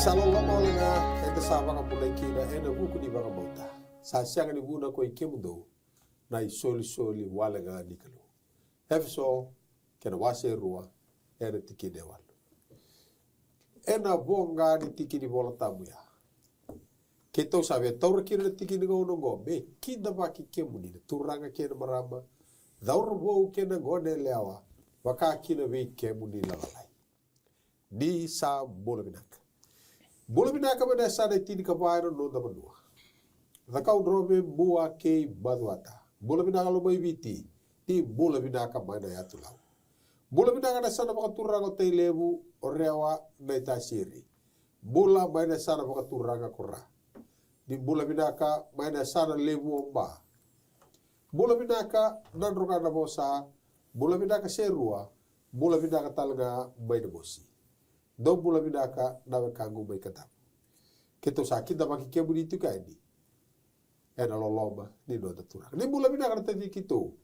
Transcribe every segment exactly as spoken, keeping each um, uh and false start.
Sa loloma wale ga eda sa vakabulai kina ena vuku ni vakabauta. Sa sega ni vuna ko i kemudou na isolisoli wale ga ni Kalou. Efeso, kena wase e rua, ena tikina e walu. Ena voqa ni tiki ni Vola Tabu ya, keitou sa via taura kina na tiki ni gauna oqo me kidavaki kemuni na turaga kei na marama, cauravou kei na gone yalewa, vaka kina vei kemuni na lalai. Ni sa bula vinaka. Bula vinaka mai na yasana e tinikava ena noda vanua. Cakaudrove, Bua kei Macuata. Bula vinaka Lomaiviti. Ni bula vinaka mai na Yatulau. Bula vinaka na yasana vakaturaga o Tailevu, o Rewa, Naitasiri. Bula mai na yasana vakaturaga ko Ra. Ni bula vinaka mai na yasana levu o Ba. Bula vinaka Nadroga, Navosa. Bula vinaka Serua. Bula vinaka tale ga mai Namosi. Dou bula vinaka na wekaqu mai Kadavu. Keitou sa kidavaki kemuni tiko yani ena loloma ni noda Turaga. Ni bula vinaka na taci keitou.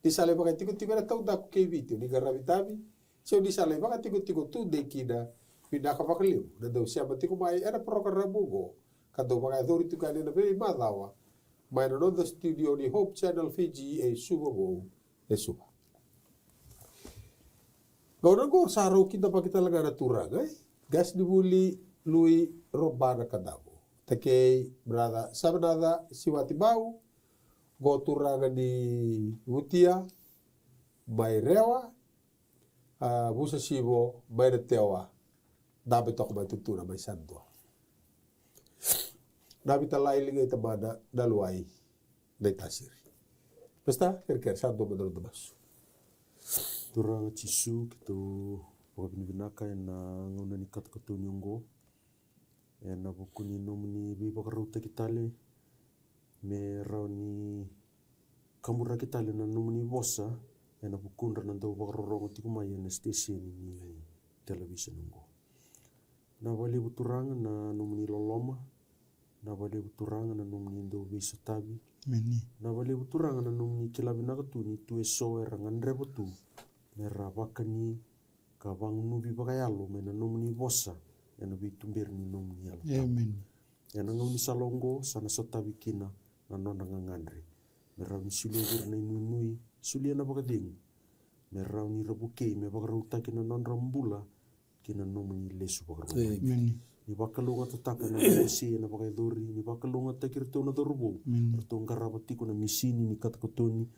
Ni sa lai vakaitikotiko ena taudaku kei Viti, ni qaravi tavi, se ni sa lai vakatikotiko tudei kina, vinaka vakalevu na dau sema tiko mai ena parokaramu oqo ka dau vakayacori tiko yani ena veimacawa mai na noda studio ni Hope Channel Fiji e Suva Vou, e Suva. Gauna oqo sa rau kidavaki tale ga na turaga, e? Qasenivuli Lui Robana Kadavu. Takei brother Savenaca Siwati Bau, qo turaga ni Vutia mai Rewa, a, Vusasivo mai Natewa, dabe toka mai Tutuna mai Sanadua. Navita Lai Ligai Tamana Naluwai Naitasiri. Pasta, kerekere, sa dua mada na noda masu. Turaga Jisu, keitou vakavinavinaka ena gauna ni katokatoni oqo. Ena vuku ni nomuni veivakarautaki tale me rawa ni kaburaki tale na nomuni vosa ena vukudra na dau vakarorogo tiko mai ena siteseni ni television oqo. Vinaka vakalevu Turaga na nomuni loloma, vinaka vakalevu Turaga na nomuni dau veisotavi. Emeni. Vinaka vakalevu Turaga na nomuni kila vinaka tu ni tu eso era gadreva tu me ra vakani ka vagunuvi vakayalo mai na nomuni vosa ena veituberi ni nomuni Yalo Tabu. Emeni. Ena gaunisala oqo sa na sotavi kina na nodra gagadre, me rawa ni solia vei ira na inuinui, solia na vakacegu, me rawa ni ra vukei me vakarautaki na nodra bula ki na nomuni lesu vakarua. Emeni. Ni vakalougatataka na veivosaki ena vakayacori, ni vakalougatataki iratou na cauravou, emeni, ratou qarava tiko na misini ni katokatoni,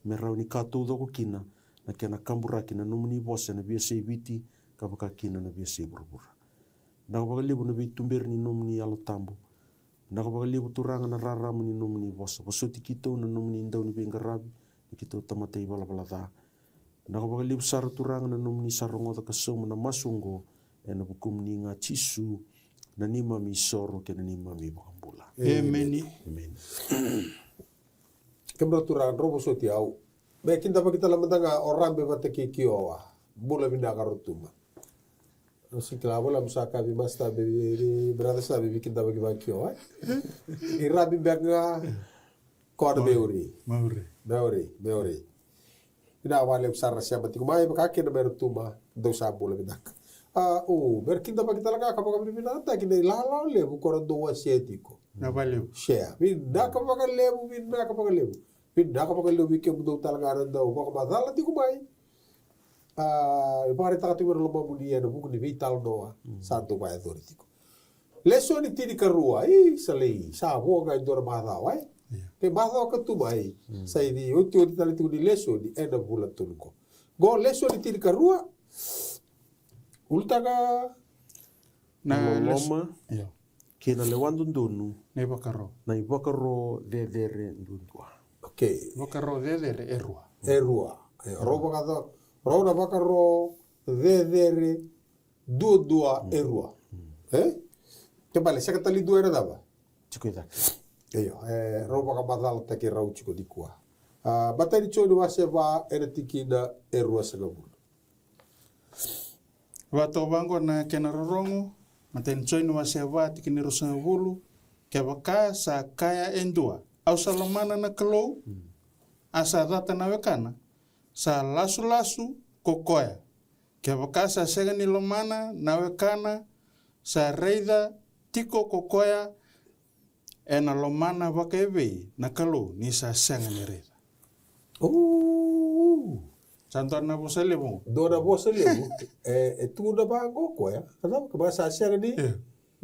me rawa ni ka taucoko kina na kena kaburaki na nomuni vosa ena veiyasai Viti ka vaka kina na veiyasai vuravura. Vinaka vakalevu na veituberi ni nomuni Yalo Tabu. Vinaka vakalevu Turaga na rarama ni nomuni vosa. Vosoti keitou na nomuni dau ni veiqaravi, ni keitou tamata ivalavala ca. Vinaka vakalevu sara Turaga na nomuni sa rogoca ka sauma na masu oqo, ena vukumuni ga Jisu, na neimami isoro kei na neimami iVakabula. Emeni. Emeni. Kemudrau Turaga, drau vosoti au. Me kidavaki tale mada ga o Rabe vata kei Kioa. Bula vinaka Rotuma. Au se kila, au sa kaya vei Master, vei, vei, vei brother Sabe, vei kidavaki vaka Kioa, e? I Rabe beka ga, koya na Mauri. Mauri. Mauri, Mauri. Vinaka vakalevu sara na sema tiko mai, vaka kina mai Rotuma, dou sa bula vinaka. A, o, me ra kidavaki tale ga ka vakavinavinakataki na ilala levu ko ra dau wasea tiko. Vinaka vakalevu. Share. Vinaka vakalevu, vinaka vakalevu. Vinaka vakalevu vei kemudou tale ga na dau vakamacala tiko mai. A, vakaraitaka tiko mai na lomamuni ena vuku ni veitalanoa sa dau vakayacori tiko. Lesoni tinikarua, i, sa lei, sa vo ga e dua na macawa, e? Io. Ke macawa ka tu mai, sa i ni otioti tale tiko ni lesoni ena vula tolu qo. Qo lesoni tinikarua, ulutaga na loloma. Io. Kei na lewa dodonu. Na ivakaro. Na ivakaro cecere duadua. Okay. Vakaro cecere e rua. E rua. E, rau vakaco-, rau na vakaro cecere duadua e rua. E? Ke bale, sega tale dua ena cava? Tiko i cake. Io, e, rau vakamacalataki rau tiko nikua. A, matai ni Joni wase va ena tikina e ruasagavulu. Vatoka vaqo na kena rorogo, matai ni Joni wase va tikina e ruasagavulu, kevaka sa kaya e dua, au sa lomana na Kalou, a sa cata na wekana, sa lasulasu ko koya. Kevaka sa sega ni lomana na wekana, sa raica tiko ko koya ena lomana vakaevei na Kalou ni sa sega ni raica. O. Sa dua na vosa levu. Dua na vosa levu. E, e tukuna vaqo koya. Ka cava, ka vaka sa sega ni. E.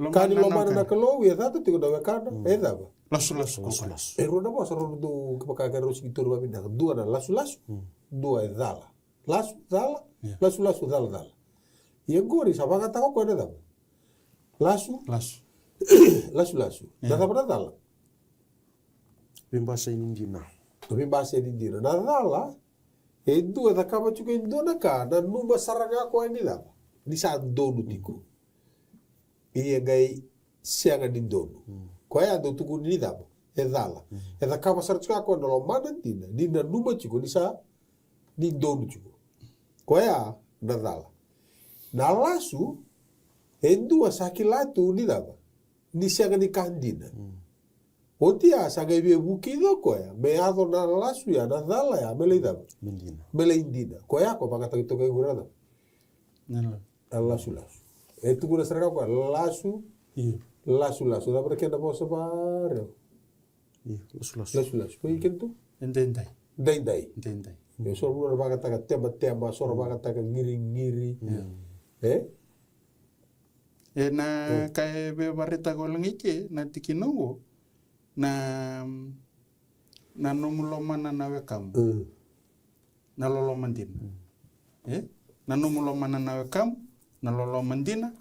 Ka ni lomana na Kalou, e cata tiko na wekana, e cava? Lasulasu ko koya. E rua na vosa, rau dau kevaka ka rau sigi tauri vakavinaka. Dua na lasulasu, dua e cala. Lasu, cala, lasulasu, cala, cala. Ia qori sa vagataka o koya na cava? Lasu. Lasu. Lasulasu. Na cava na cala? Veibasai ni dina. Veibasai ni dina. Na cala, e dua e cakava tiko e dua na ka, nanuma sara ga koya ni cava? Ni sa donu tiko. Ia qai sega ni donu. Koya dau tukuni ni cava? E cala. E cakava sara tiko ga koya na lomana dina, ni nanuma tiko ni sa, ni donu tiko. Koya na cala. Na lasu, e dua sa kila tu ni cava? Ni sega ni ka dina. Oti ya sa qai via vukica o koya me yaco na lasu ya, na cala ya, me lai cava? Me dina. Me lai dina. Koya ko vakataki toka i vura cava? Na lasulasu. E tukuna sara ga o koya lasu. Io. Lasulasu. Cava na kena vosa vakarau? Io, lasulasu. Lasulasu. Ko i kena tu? E daidai. Daidai. Daidai. Io, so ra vakataka tematema, so ra vakataka qiriqiri. E? E na ka e via vakaraitaka o lagi ke na tikina oqo, na, na nomu lomana na wekamu. Na loloma dina. E? Na nomu lomana na wekamu, na loloma dina,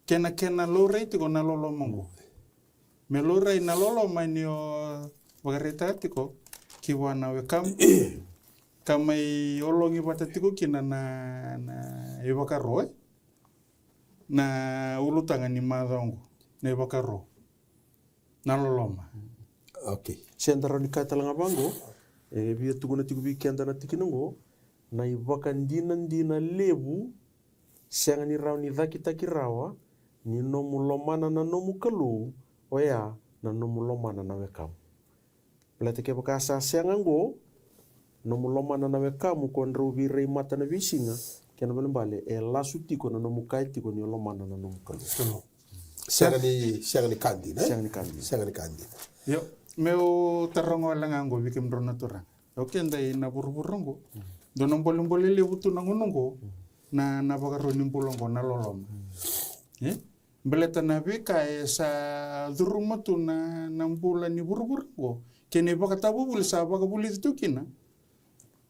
kena, kena laurai tiko na loloma oqo. Me laurai na loloma ni o vakaraitaka tiko ki vua na wekamu. Ka mai ologi vata tiko kina na, na ivakaro, e? Na ulutaga ni macawa oqo, na ivakaro. Na loloma. Okay. Se da rawa ni kaya tale ga vaqo, e via tukuna tiko vei keda na tikina oqo, na ivakadinadina levu, sega ni rawa ni cakitaki rawa, ni nomu lomana na nomu Kalou, oya na nomu lomana na wekamu. Baleta kevaka sa sega oqo, nomu lomana na wekamu ko drau veirai mata na veisiga, kena balebale e lasu tiko na nomu kaya tiko ni o lomana na nomu Kalou. Sega ni, sega ni ka dina, e? Sega ni ka dina. Sega ni ka dina. Io, meu taroga wale ga oqo vei kemudrau na turaga. O keda i na vuravura oqo, dua na bolebole levu tu na gauna oqo, na, na vakarau ni bula oqo, na loloma. E? Baleta na veika e sa curuma tu na, na bula ni vuravura oqo, kei na ivakatavuvuli sa vakavulici tu kina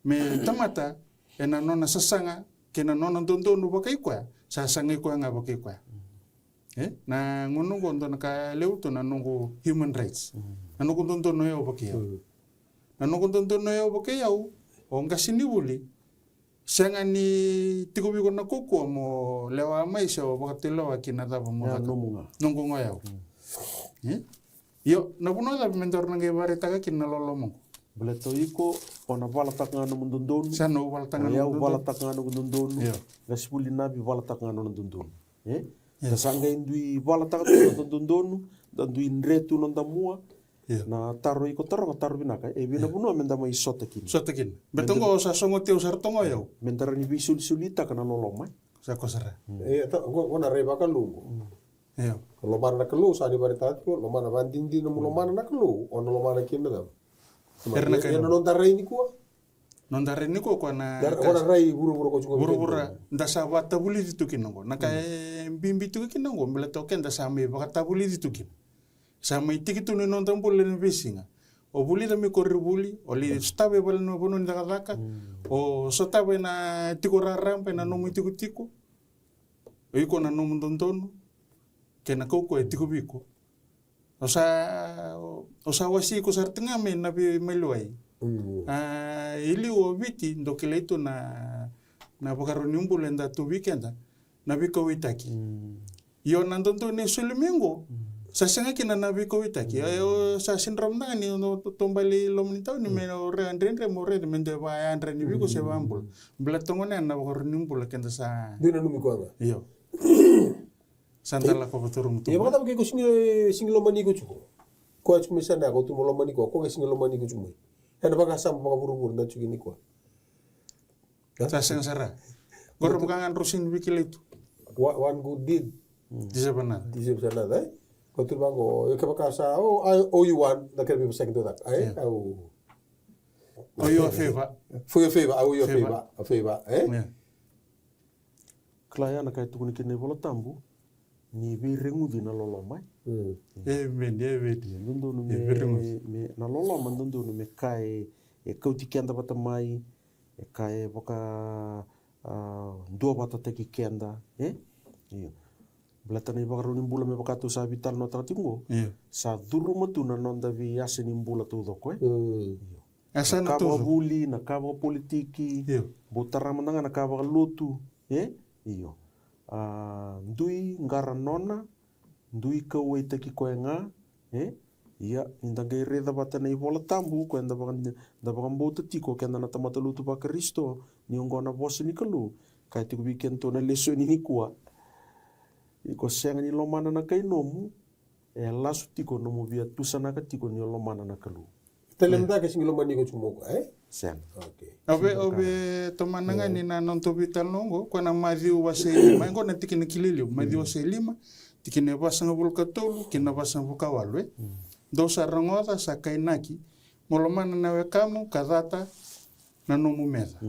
me tamata ena nona sasaga kei na nona dodonu vakai koya, sa sagai koya ga vakai koya. E? Na gauna oqo dua na ka levu tu na noqu human rights. Na noqu dodonu o yau vakai au. Na noqu dodonu o yau vakai au, o qasenivuli, sega ni tiko vei iko na kaukauwa mo lewa mai se o vakatulewa ki na cava mo caka. Noqu ga o yau. E? Io, na vanua cava me daru na qai vakaraitaka kina na loloma oqo? Baleta o iko, o na valataka ga nomu dodonu. Sa na valataka ga nomu dodonu. O yau valataka ga nomu dodonu. Io. Qasenivuli Navi valataka ga nona dodonu. E? Io. Da sa qai dui valataka tu noda dodonu, da dui dre tu noda mua. Io. Na taro iko taroga, taro vinaka. E vei na vanua me da mai sota kina? Sota kina. Baleta oqo sa sogo tiko sara toka o yau. Me da rawa ni veisolisolitaka na loloma. Sa ko sara. E, ta, oqo, oqo na rai vakalou oqo. Io. Lomana na Kalou, sa ni vakaraitaka tiko, lomana vakadinadina mo lomana na Kalou, o na lomana kina na cava? Era na Kalou. Ena noda rai nikua. Noda rai nikua, koya na, koya na rai vuravura ko tiko. Vuravura, da sa vakatavulici tu kina oqo. Na ka e bibi tiko kina oqo, baleta o keda sa mai vakatavulici tu kina. Sa mai tiki tu ni noda bula ena veisiga. O vulica mai koronivuli, o lai sotava e vale ni vanua ni cakacaka, o sotava ena tiko raraba, ena nomu itikotiko. O iko na nomu dodonu kei na kaukauwa e tiko vei iko. O sa, o sa wasei iko sara tiko ga mai na veimaliwai. A, i liu o Viti, dau kilai tu na, na vakarau ni bula eda tu vei keda, na veikauwaitaki. Io, na dodonu e soli mai oqo, sa sega kina na veikauwaitaki. E, o sa sega ni rawa mada ga ni o taubale i loma ni tauni me o rai dredre mo rai me dau vakayadra ni vei iko se vakabula. Baleta gona ya na vakarau ni bula keda sa dui nanumi koya ga. Io. Sa da lako vata rumu tu. Ia vakacava ke ko sega ni, sega ni lomani iko tiko? Koya tiko mai Sydney, ko tu mo lomani koya, koya ke sega ni lomani iko tiko mai. Ena vakasama vakavuravura da tiko kina nikua. Sa sega sara. Qori vaka ga drau sega ni veikilai tu. One good deed Deserve another. Deserve another, e? Ko tu vaqo, io kevaka sa, oh, I owe you one, na kena veivosaki dau caka, e? Au Owe you a favor. For your favor, I owe you a favor, a favor, e? Yeah. Kila ya na ka e tukuni kina iVola Tabu ni veireguci na loloma. Amen, amen. Dodonu me, me na loloma dodonu me ka e, e kauti keda vata mai, e ka e vaka a, duavatataki keda, e? Io. Baleta na ivakarau ni bula me vaka tou sa veitalanoataka tiko qo. Io. Sa curuma tu na noda veiyasa ni bula taucoko, e? Io. Yasana taucoko. Ka vakavuli, na ka vakapolitiki. Io. Bau tara mada ga na ka vakalotu, e? Io. A, dui qara nona, dui kauwaitaki koya ga, e? Ia, ni da qai raica vata na iVola Tabu, koya da vaka, da vakabauta tiko, keda na tamata lotu vaKarisito, ni oqo na vosa ni Kalou, ka e tiko vei kedatou na lesoni nikua. Iko sega ni lomana na kai nomu, e lasu tiko nomu via tusanaka tiko ni o lomana na Kalou. Tale mada ke sigi lomani iko tiko mo koya, e? Sega. Okay. Au vei, au vei tomana ga ni na nodatou veitalanoa oqo, koya na Maciu wase lima, e qo na tikina kililiu, Maciu wase lima, tikina e vasagavulu ka tolu, kei na vasagavulu ka walu, e? Dou sa rogoca, sa kainaki, mo lomana na wekamu, ka cata na nomu meca.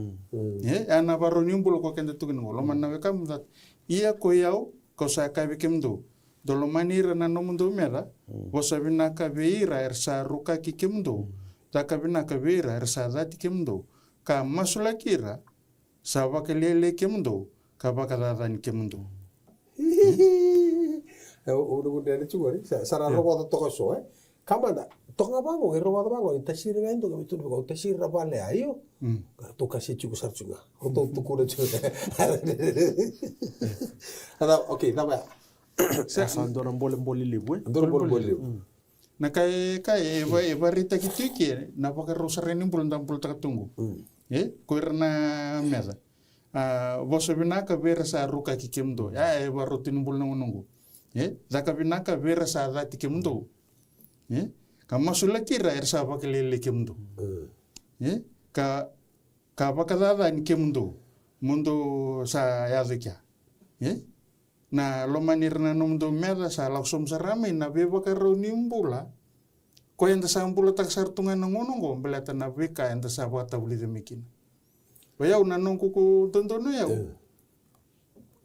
E, a na varau ni bula ko keda tukuna qo, lomana na wekamu, cata. Ia ko i au, kau sa kaya vei kemudou, dou lomani ira na nomudou meca, vosa vinaka vei ira era sa rukaki kemudou, caka vinaka vei ira era sa cati kemudou, ka masulaki ira sa vakalialiai kemudou, ka vakacacani kemudou. E, o, o, o, o, sa, sa ra rogoca toka so, e? Ka mada, toka ga vaqo, e rogoca vaqo, e tasiri ga e dua, ka me tukuna vaqo, tasiri na vale, a, io? Ka ratou kase tiko sara tiko ga. Ratou tukuna tiko ga. Ada, okay, cava ya? Sa, sa dua na bolebole levu, e? Dua na bolebole levu. Na ka e, ka e, e va, e vakaraitaki tiko ke, na vakarau sara ni bula da bulataka tu qo. E, ko ira na meca. A, vosa vinaka vei ira sa rukaki kemudou. A, e vakarau tu ni bula na gauna qo. E, caka vinaka vei ira sa cati kemudou. E, ka masulaki ira era sa vakalialiai kemudou. E, ka, ka vakacacani kemudou. Mo dou sa yaco i kea. E, na lomani ira na nomudou meca sa lako sobu sara mai na veivakarau ni bula. Ko eda sa bulataka sara tu ga na gauna oqo, baleta na veika eda sa vakatavulica mai kina. O yau na noqu dodonu o yau.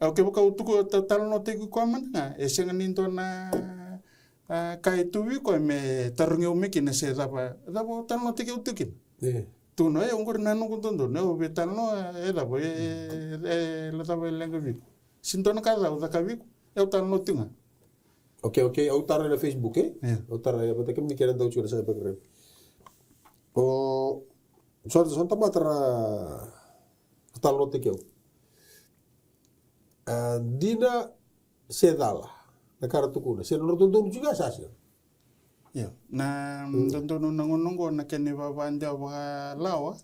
Au kevaka au tuku, ta-, talanoataki koya mada ga, e sega ni dua na, a, ka e tu vei koya me tarogi au mai kina se cava, cava au talanoataki au tu kina. Tukuna o yau qori na noqu dodonu, au veitalanoa, e cava, e, e, e cava e leqa vei iko. Se dua na ka ca au caka vei iko, au talanoa tu ga. Okay, okay, au tara ena Facebook, e? Au tara, e, vata kemuni kena dau tiko na sa background. O, so, so na tamata ra talanoataki au. A, dina se cala na ka ra tukuna, se nodra dodonu tiko ga sa sega. Io, na dodonu na gauna oqo na kena ivavadewa vakalawa.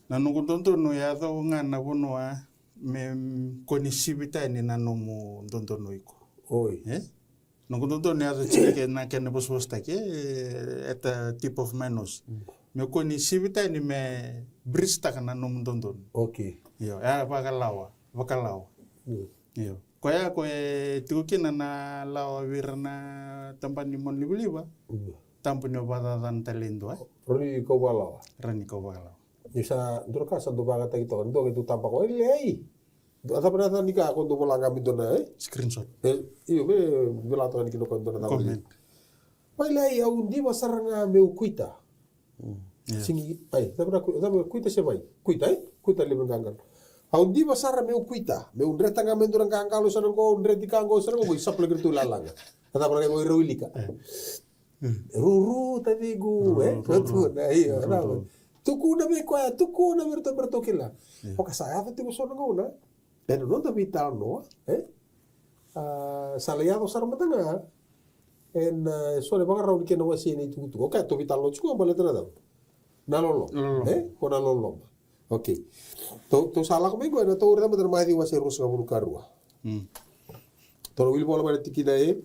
Na noqu dodonu e yaco ga na vanua me, mm, ko ni sivi tani na nomu dodonu iko. Oi. E? Noqu dodonu e yaco tiko ke na kena vosavosataki, e, at the tip of my nose. Me ko ni sivi tani me bridge-taka na nomu dodonu. Okay. Io, e vakalawa, vakalawa. Io. Koya ko e tiko kina na lawa vei ira na tabana ni monalivaliva. Tabu ni o vakacacana tale e dua. Rawa ni kau vakalawa. Rawa ni kau vakalawa. Ni sa dua na ka sa dau vakayagataki toka, dua keitou tabaka, oi lei. A cava na yaca ni ka ko dau vola ga me dua na, e? Screenshot. E, io, me vola toka ni kina ko dua na cava. Comment. Oi lei, au diva sara ga meu kuita. Sigi, ai, cava na kuita, cava kuita se vai? Kuita, e? Kuita levu na qaqalo. Au diva sara meu kuita, meu dreta ga me dua na qaqalo sa na qo, dreti ka qo sa na qo, qo i sapula kiratou lalaga. A cava na qai rau wilika. Ruru taciqu, e? Ruru, ruru. Tukuna vei koya, tukuna vei ratou, me ratou kila. Vaka sa yaco tiko so na gauna. Ena noda veitalanoa, e? A, sa lai yaco sara mada ga. Ena, e, so na vakarau ni kena wasei na itukutuku. Okay, tou veitalanoa tiko baleta na cava? Na loloma. Loloma. E? Ko na loloma. Okay. Tou, tou sa lako mai qo, ena tou raica mada na Maciu wase ruasagavulu ka rua. Tou na wili vola mai na tikina e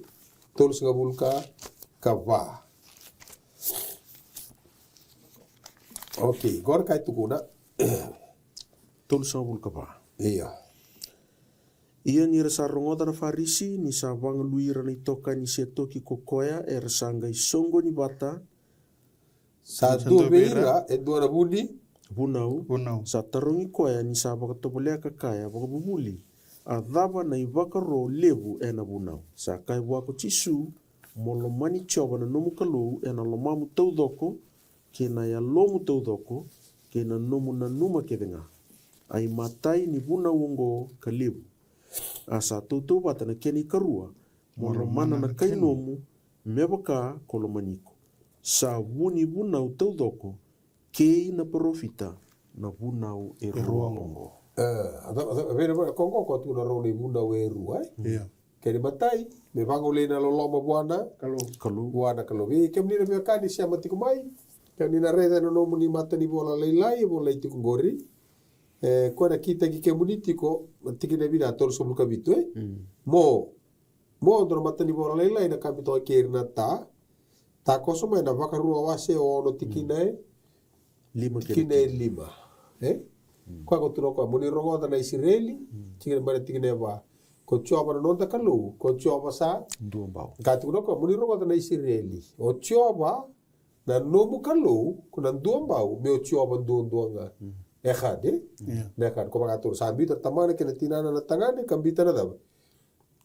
tolusagavulu ka va. Okay, qo na ka e tukuna. Tolusagavulu ka va. Io. Ia ni ra sa rogoca na Farisi ni sa vagalui ira na itokani se toki ko koya, era sa qai soqoni vata. Sa dua vei ira e dua na vuni vunau. Vunau. Sa tarogi koya ni sa vakatovolea ka kaya, "Vakavuvuli, a cava na ivakaro levu ena vunau?" Sa kaya vua ko Jisu, "Mo lomani Jiova na nomu Kalou ena lomamu taucoko, kei na yalomu taucoko, kei na nomu nanuma kece ga. A imatai ni vunau oqo ka levu. A sa tautauvata na kena ikarua, mo lomana na kai nomu me vaka ko lomani iko. Sa vu ni vunau taucoko kei na parofita na vunau e rua oqo." E, a cava, a cava, vei na vei na koqo ko tu na rau na ivunau e rua, e? Ia. Kena imatai, me vagolei na loloma vua na Kalou. Kalou. Vua na Kalou. Vei kemuni na veiwekani sema tiko mai, kemuni na raica na nomuni matanivola lailai e volai tiko qori. E, koya na kitaki kemuni tiko, na tikina e vica, tolusagavulu ka vitu, e? Mm. Mo, mo dua na matanivola lailai na kabi toka kei ira na ta, takoso mai na Vakarua wase ono tikina e, lima kei na tikina e lima. E? Mm. Koya ko tukuna koya, mo ni rogoca na Isireli, mm, tikina mai na tikina e va. Ko Jiova na noda Kalou, ko Jiova sa dua bau. Ka tukuna koya, mo ni rogoca na Isireli. O Jiova na nomu Kalou, ko na dua bau, me o Jiova duadua ga. Mm. Echad, e? Ia. Na Echad, ko vakatura. Sa biuta na tamana kei na tinana na tagane, ka biuta na cava?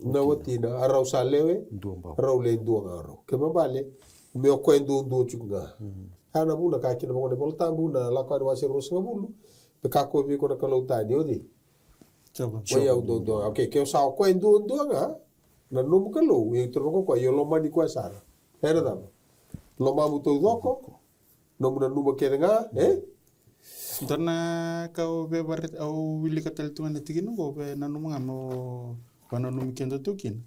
Na watina, a rau sa lewe, dua bau. Rau le dua ga rau. Kena ibalebale, me o koya e duadua tiko ga. Mm. A na vuna ka kina vaka na iVolatabu, na Lako Yani wase ruasagavulu, me kakua vei iko na kalou tani, o cei? Jiova. O yau duadua ga. Okay, ke o sa o koya e duadua ga, na nomu Kalou, e tukuna ko koya, io lomani koya sara. Ena cava? Lomamu taucoko, nomu nanuma kece ga, e? Dua na ka au via vare-, au wilika tale tu ga na tikina qo, au via nanuma ga meu vakananumi keda tu kina.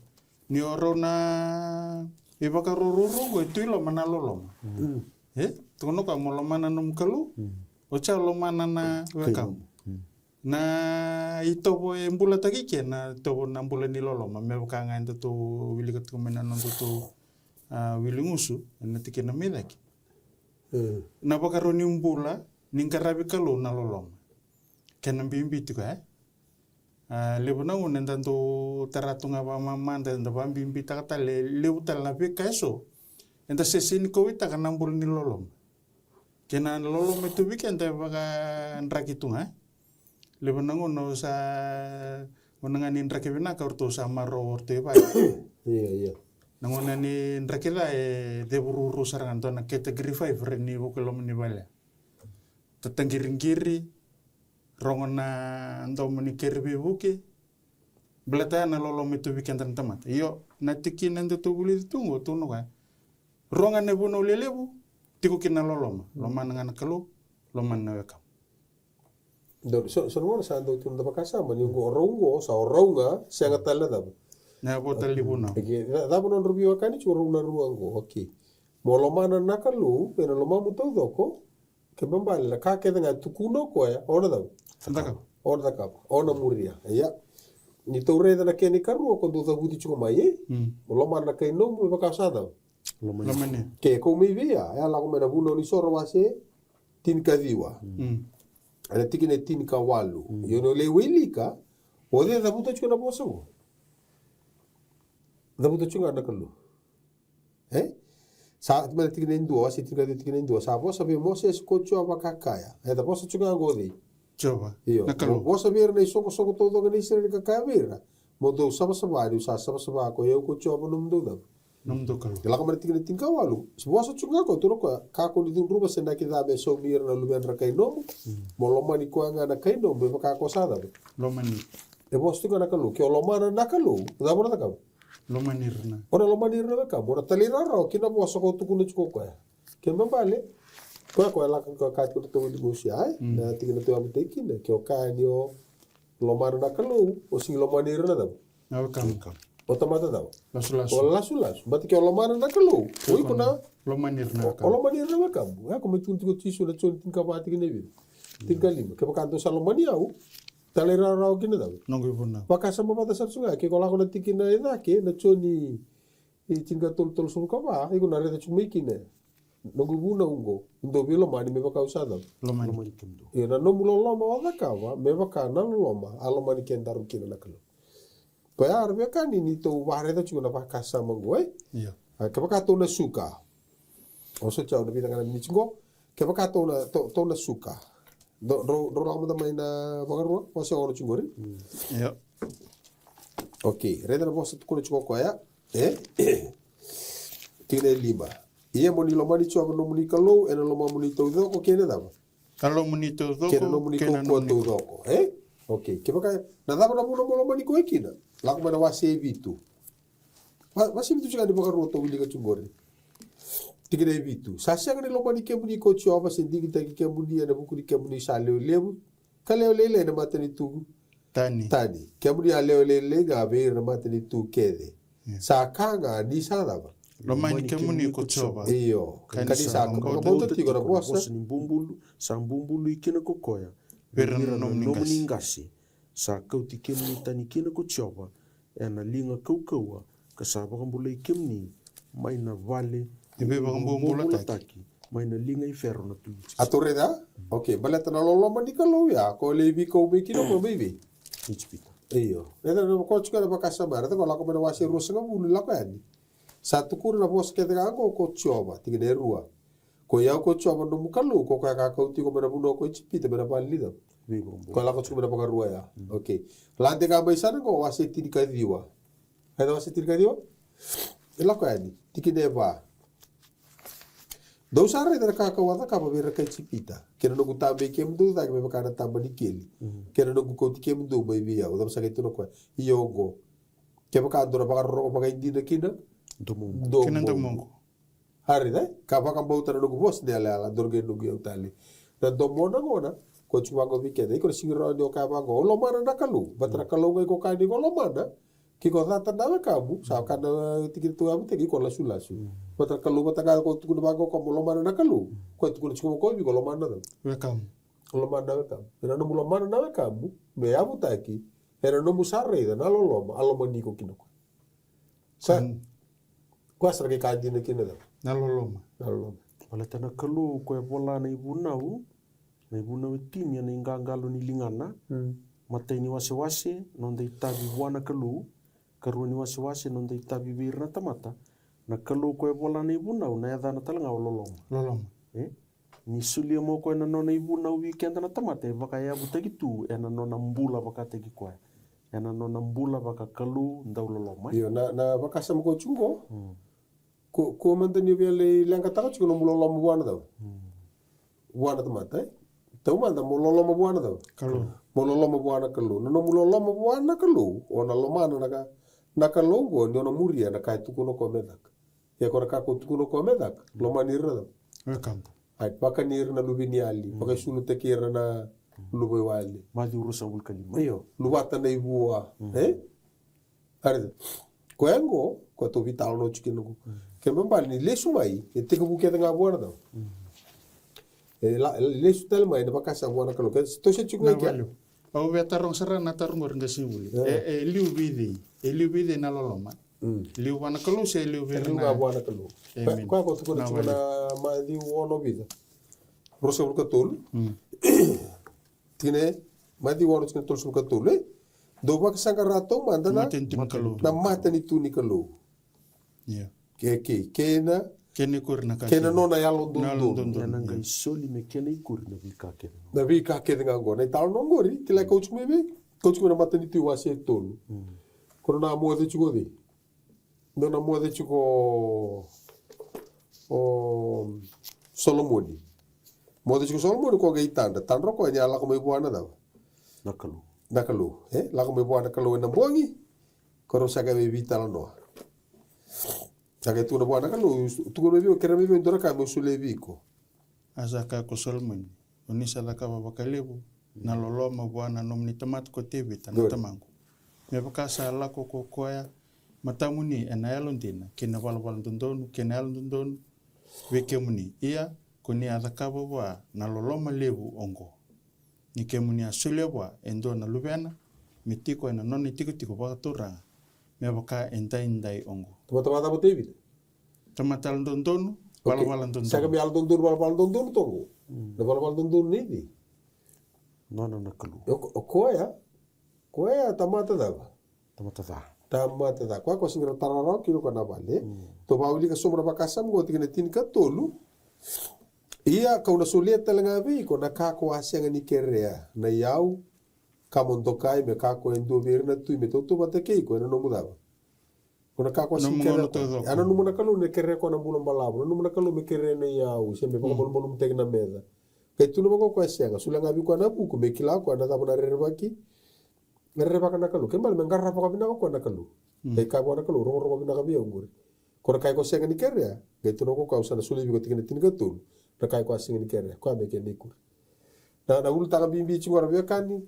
Ni o rau na ivakaro ruarua qo e tu i loma na loloma. Mm. E? Tukuna o koya mo lomana na nomu Kalou, mm, oti sa lomana na wekamu. Mm. Na itovo e bulataki ke na itovo na bula ni loloma, me vaka ga edatou wilika tiko mai na nodatou, a, wili gusu ena tikina mai cake. Mm. Na vakarau ni bula ni qaravi Kalou na loloma. Kena bibi tiko, e? A, levu na gauna eda dau tara tu ga vakamamada, eda vakabibitaka tale, levu tale na veika eso eda sega ni kauwaitaka na bula ni loloma. Kei na loloma e tu vei keda e vakadraki tu ga, e? Levu na gauna o sa, gauna ga ni draki vinaka o ratou sa marau o ratou i vale. Ia, ia. Na gauna ni draki ca e cevururu sara ga, dua na category five, rai ni vuku i loma ni vale. Tataqiriqiri, rogo na domo ni kere veivuke. Baleta ya na loloma e tu vei keda na tamata. Io, na tikina edatou vulica tu qo, tukuna o koya, rua ga na vunau lelevu, tiko kina na loloma. Lomana ga na Kalou, lomana na wekamu. Dou, so, so na gauna sa dau tukuna na vakasama ni qo, o rau qo, sa o rau ga, sega tale na cava? Na vo tale ni vunau. Okay, ca-, cava nodrau veiwekani tiko rau na rua qo, okay. Mo lomana na Kalou ena lomamu taucoko, kena ibalebale na ka kece ga e tukuna o koya, o na cava? Cakava. O na cakava, o na muria. Ia. Ni tou raica na kena ikarua ko dou cavuti tiko mai, e? Mm. Mo lomana na kai nomu me vaka o sa cava? Lomani. Lomani. Ke kou mai vei ya, e a lako mai na Vunau ni Soro wase tinikaciwa. Mm. Ena tikina e tinikawalu. Mm. Ia o ni lai wilika, o cei e cavuta tiko na vosa qo? Cavuta tiko ga na Kalou. E? Sa, mai na tikina e dua, wase tinikaciwa tikina e dua. Sa vosa vei Mosese ko Jiova ka kaya. E, da vosa tiko ga qo o cei? Jiova. Io. Na Kalou. Vosa vei ira na isoqosoqo taucoko ni Isireli ka kaya vei ira, mo dou savasava, niu sa savasava ko i au ko Jiova nomudou cava? Nomudou Kalou. E lako mai na tikina tinikawalu. Sa vosa tiko ga ko, tukuna o koya, kakua ni cudruva se draki ca me saumi ira na luvedra kai nomu. Mm. Mo lomani koya ga na kai nomu me vaka ko sa cava? Lomani. E vosa tiko ga na Kalou. Ke o lomana na Kalou, cava o na cakava? Lomani ira na. O na lomani ira na wekamu, o na talairawarawa ki na vosa ko tukuna tiko o koya. Kena ibalebale, koya, koya lako, koya ka tiko na tou wili gusu ya, e? Mm. Na tikina tou yavutaki kina, ke o kaya ni o lomana na Kalou, o sega ni lomani ira na cava? Na wekamu. O tamata cava? Lasulasu. O lasulasu. Baleta ke o lomana na Kalou, o iko na lomani ira na wekamu. O lomani ira na wekamu. Ya ko mai tukuna tiko o Jisu na Joni tinikava tikina e vica? Tinikalima. Kevaka dou sa lomani au, talairawarawa ki na cava? Noqu ivunau. Vakasama vata sara tu ga, ke ko lako na tikina e cake, na Joni, e, tinikatolu, tolusagavulu ka va, iko na raica tiko mai kina. Noqu ivunau oqo, dou veilomani me vaka au sa cava? Lomani. Lomani kemudou. Ia na nomu loloma o cakava, me vaka na loloma a lomani kedaru kina na Kalou. Koya era veiwekani ni tou vakaraica tiko na vakasama oqo, e? Ia. A, kevaka tou na suka. O sa tau na vica ga na miniti oqo. Kevaka tou na, tou, tou na suka. Dro, dro, dro lako mada mai na Vakarua, wase ono tiko qori. Ia. Okay, raica na vosa tukuna tiko koya. E? Tikina e lima. Ia mo ni lomani Jiova na nomuni Kalou, ena lomamuni taucoko kei na cava? Ka lomamuni taucoko, kei na nomuni kaukauwa taucoko. E? Okay, kevaka, na cava na vuna mo lomani koya kina? Lako mai na wase e vitu. Wa-, wase e vitu tiko ga ni Vakarua tou wilika tiko qori. Tikina e vitu. Sa sega ni lomani kemuni ko Jiova, se digitaki kemuni, ena vuku ni kemuni sa lewe levu. Ka lewe lailai ena matanitu. Tani. Tani. Kemuni a lewe lailai ga vei ira na matanitu kece. Ia. Sa ka ga ni sa cava? Lomani kemuni ko Jiova. Io. Ka ni sa vakabauta tiko na vosa. Ni bubului, sa bubului kina ko koya. Vei ira na nomuni qase. Sa kauti kemuni tani kina ko Jiova. Ena liga kaukauwa, ka sa vakabulai kemuni mai na vale ni veivakabobulataki, mai na liga i Fero na tui Ijipita. A tou raica? Okay, baleta na loloma ni Kalou ya, ko lai veikau mai kina ko mai vei? Ijipita. Io. Raica na ko tiko na vakasama, raica ko lako mai na wase ruasagavulu, lako yani. Sa tukuna na vosa kece ga oqo ko Jiova, tikina e rua. Ko i au ko Jiova nomu Kalou, ko koya ka kauti iko mai na vanua ko Ijipita, mai na vale ni cava? Veivakabobulataki. Ko lako tiko mai na Vakarua ya. Mm. Okay. Lade ga mai sara oqo, wase tinikaciwa. Raica wase tinikaciwa? E lako yani, tikina e va. Dou sa raica na ka kau a cakava vei ira na kai Ijipita. Kei na noqu tabei kemudou cake me vaka na taba ni keli. Mm. Kei na noqu kauti kemudou mai vei au. Cava sa qai tukuna o koya? Ia oqo. Kevaka dou na vakarorogo vakaidina kina. Domoqu. Domoqu. Kina domoqu. A raica, e? Ka vakabauta na noqu vosa ni yalayala, dou na qai noqu iyau tale. Na domona gona, ko tiko vaqo vei keda, iko na sega ni rawa ni o kaya vaqo, o lomana na Kalou, baleta na Kalou ga iko kaya ni ko lomana, ke ko cata na wekamu, sa ka na tikina tu yavutaki, iko lasulasu. Mm. Baleta na Kalou vata ga ko tukuna vaqo ko mo lomana na Kalou, ko tukuna tiko vaqo vei iko lomana na cava? Wekamu. Lomana na wekamu. Ena nomu lomana na wekamu, me yavutaki, ena nomu sa raica na loloma, a lomani iko kina koya. Sa, koya sa na qai ka dina kina cava? Na loloma. Na loloma. Baleta na Kalou koya e vola na ivunau, na ivunau e tini ena iqaqalo ni ligana. Mm. Matai ni wasewase, noda itavi vua na Kalou. Karua ni wasewase, noda itavi vei ira na tamata. Na Kalou koya e vola na ivunau, na yacana tale ga o loloma. Loloma. E? Ni solia mai o koya na nona ivunau vei keda na tamata, e vakayavutaki tu ena nona bula vakataki koya. Ena nona bula vakakalou dau loloma. Io, na, na vakasama ko tiko qo. Mm. Ko, ko mada ni via lai leqataka tiko nomu loloma vua na cava? Mm. Vua na tamata, e? Taumada mo loloma vua na cava? Kalou. Mo loloma vua na Kalou. Na nomu loloma vua na Kalou, o na lomana na ka, na Kalou qo, ni o na muria na ka e tukuna o koya me caka. Ia ko na ka ko tukuna o koya me caka, lomani ira na cava? Wekamu. Ai, vakani ira na luveniyali, vakaisulutaki ira na luvaiwale. Maciu ruasagavulu ka lima. Io, luvata na ivua, e? A raica. Koya qo, koya tou veitalanoa tiko kina qo. Kena ibalebale ni lesu mai, e tekivu kece ga vua na cava? E la, e lesu tale mai na vakasama vua na Kalou. Kece tou se tiko ga i kea. Au via taroga sara na taro qori qasenivuli. E, e liu vei cei? E liu vei cei na loloma? Mm. Liu vua na Kalou se liu vei ira na? Liu ga vua na Kalou. Emeni. Koya ko tukuna tiko na Maciu ono vica? Ruasagavulu ka tolu. Mm. Tikina e, Maciu ono tikina tolusagavulu ka tolu, e? Dou vakasaqara taumada na matanitu ni Kalou. Na matanitu ni Kalou. Io. Ke, ke, kei na, kei na ikuri na ka kei na kece. Nona yalododonu. Na yalododonu. Ena qai soli me kena ikuri na veika kece ga. Na veika kece ga qo. Na italanoa qori, kila e kauti mai vei? Kauti mai na Matanitu wase e tolu. Mm. Ko na moce tiko o cei? Dou na moce tiko o Solomoni. Moce tiko o Solomoni ko qai tadra. Tadra o koya ni a lako mai vua na cava? Na Kalou. Na Kalou. E? Lako mai vua na Kalou ena bogi. Ko rau sa qai mai veitalanoa. Sa qai tukuna vua na Kalou, tukuna mai vei au, kerea mai vei au e dua na ka meu solia vei iko. A sa kaya ko Solomoni, o ni sa cakava vakalevu na loloma vua na nomuni tamata ko Tevita na tamaqu. Me vaka sa lako ko koya matamuni ena yalodina kei na valavala dodonu kei na yalododonu vei kemuni. Ia ko ni a cakava vua na loloma levu oqo. Ni kemuni a solia vua e dua na luvena me tiko ena nona itikotiko vakaturaga me vaka edaidai oqo. Tamata vakacava o Tevita? Tamata yalododonu, valavala dodonu. Sega me yalododonu, valavala dodonu toqo. Mm. Na valavala dodonu nei cei? Nona na Kalou. O, o koya, koya tamata cava? Tamata ca. Tamata ca. Koya ko sega ni rawa ni tara rawa kina ko na vale. Tou vakawilika sobu na vakasama ko tikina tinikatolu. Ia kau na solia tale ga vei iko na ka ko a sega ni kerea, na iyau, ka mo dokai me kakua e dua vei ira na tui me tautauvata kei iko ena nomu cava. Ko na ka ko a sega ni kerea. A nanuma na Kalou ni kerea ko na bula balavu, nanuma na Kalou me kerea na iyau se me vakamalumalumutaki na meca. Kai tu na vaka ko a sega, solia ga vei koya na vuku me kila koya na cava na rerevaki. Me rerevaka na Kalou, kena bale me qarava vakavinaka koya na Kalou. Kai kaya vua na Kalou, rogorogo vinaka vei au qori. Ko na kai ko sega ni kerea, qai tukuna ko koya au sa na solia vei iko tikina tinikatolu. Na kai ko a sega ni kerea, koya me kena ikuri. Na, na ulutaga bibi tiko qori veiwekani.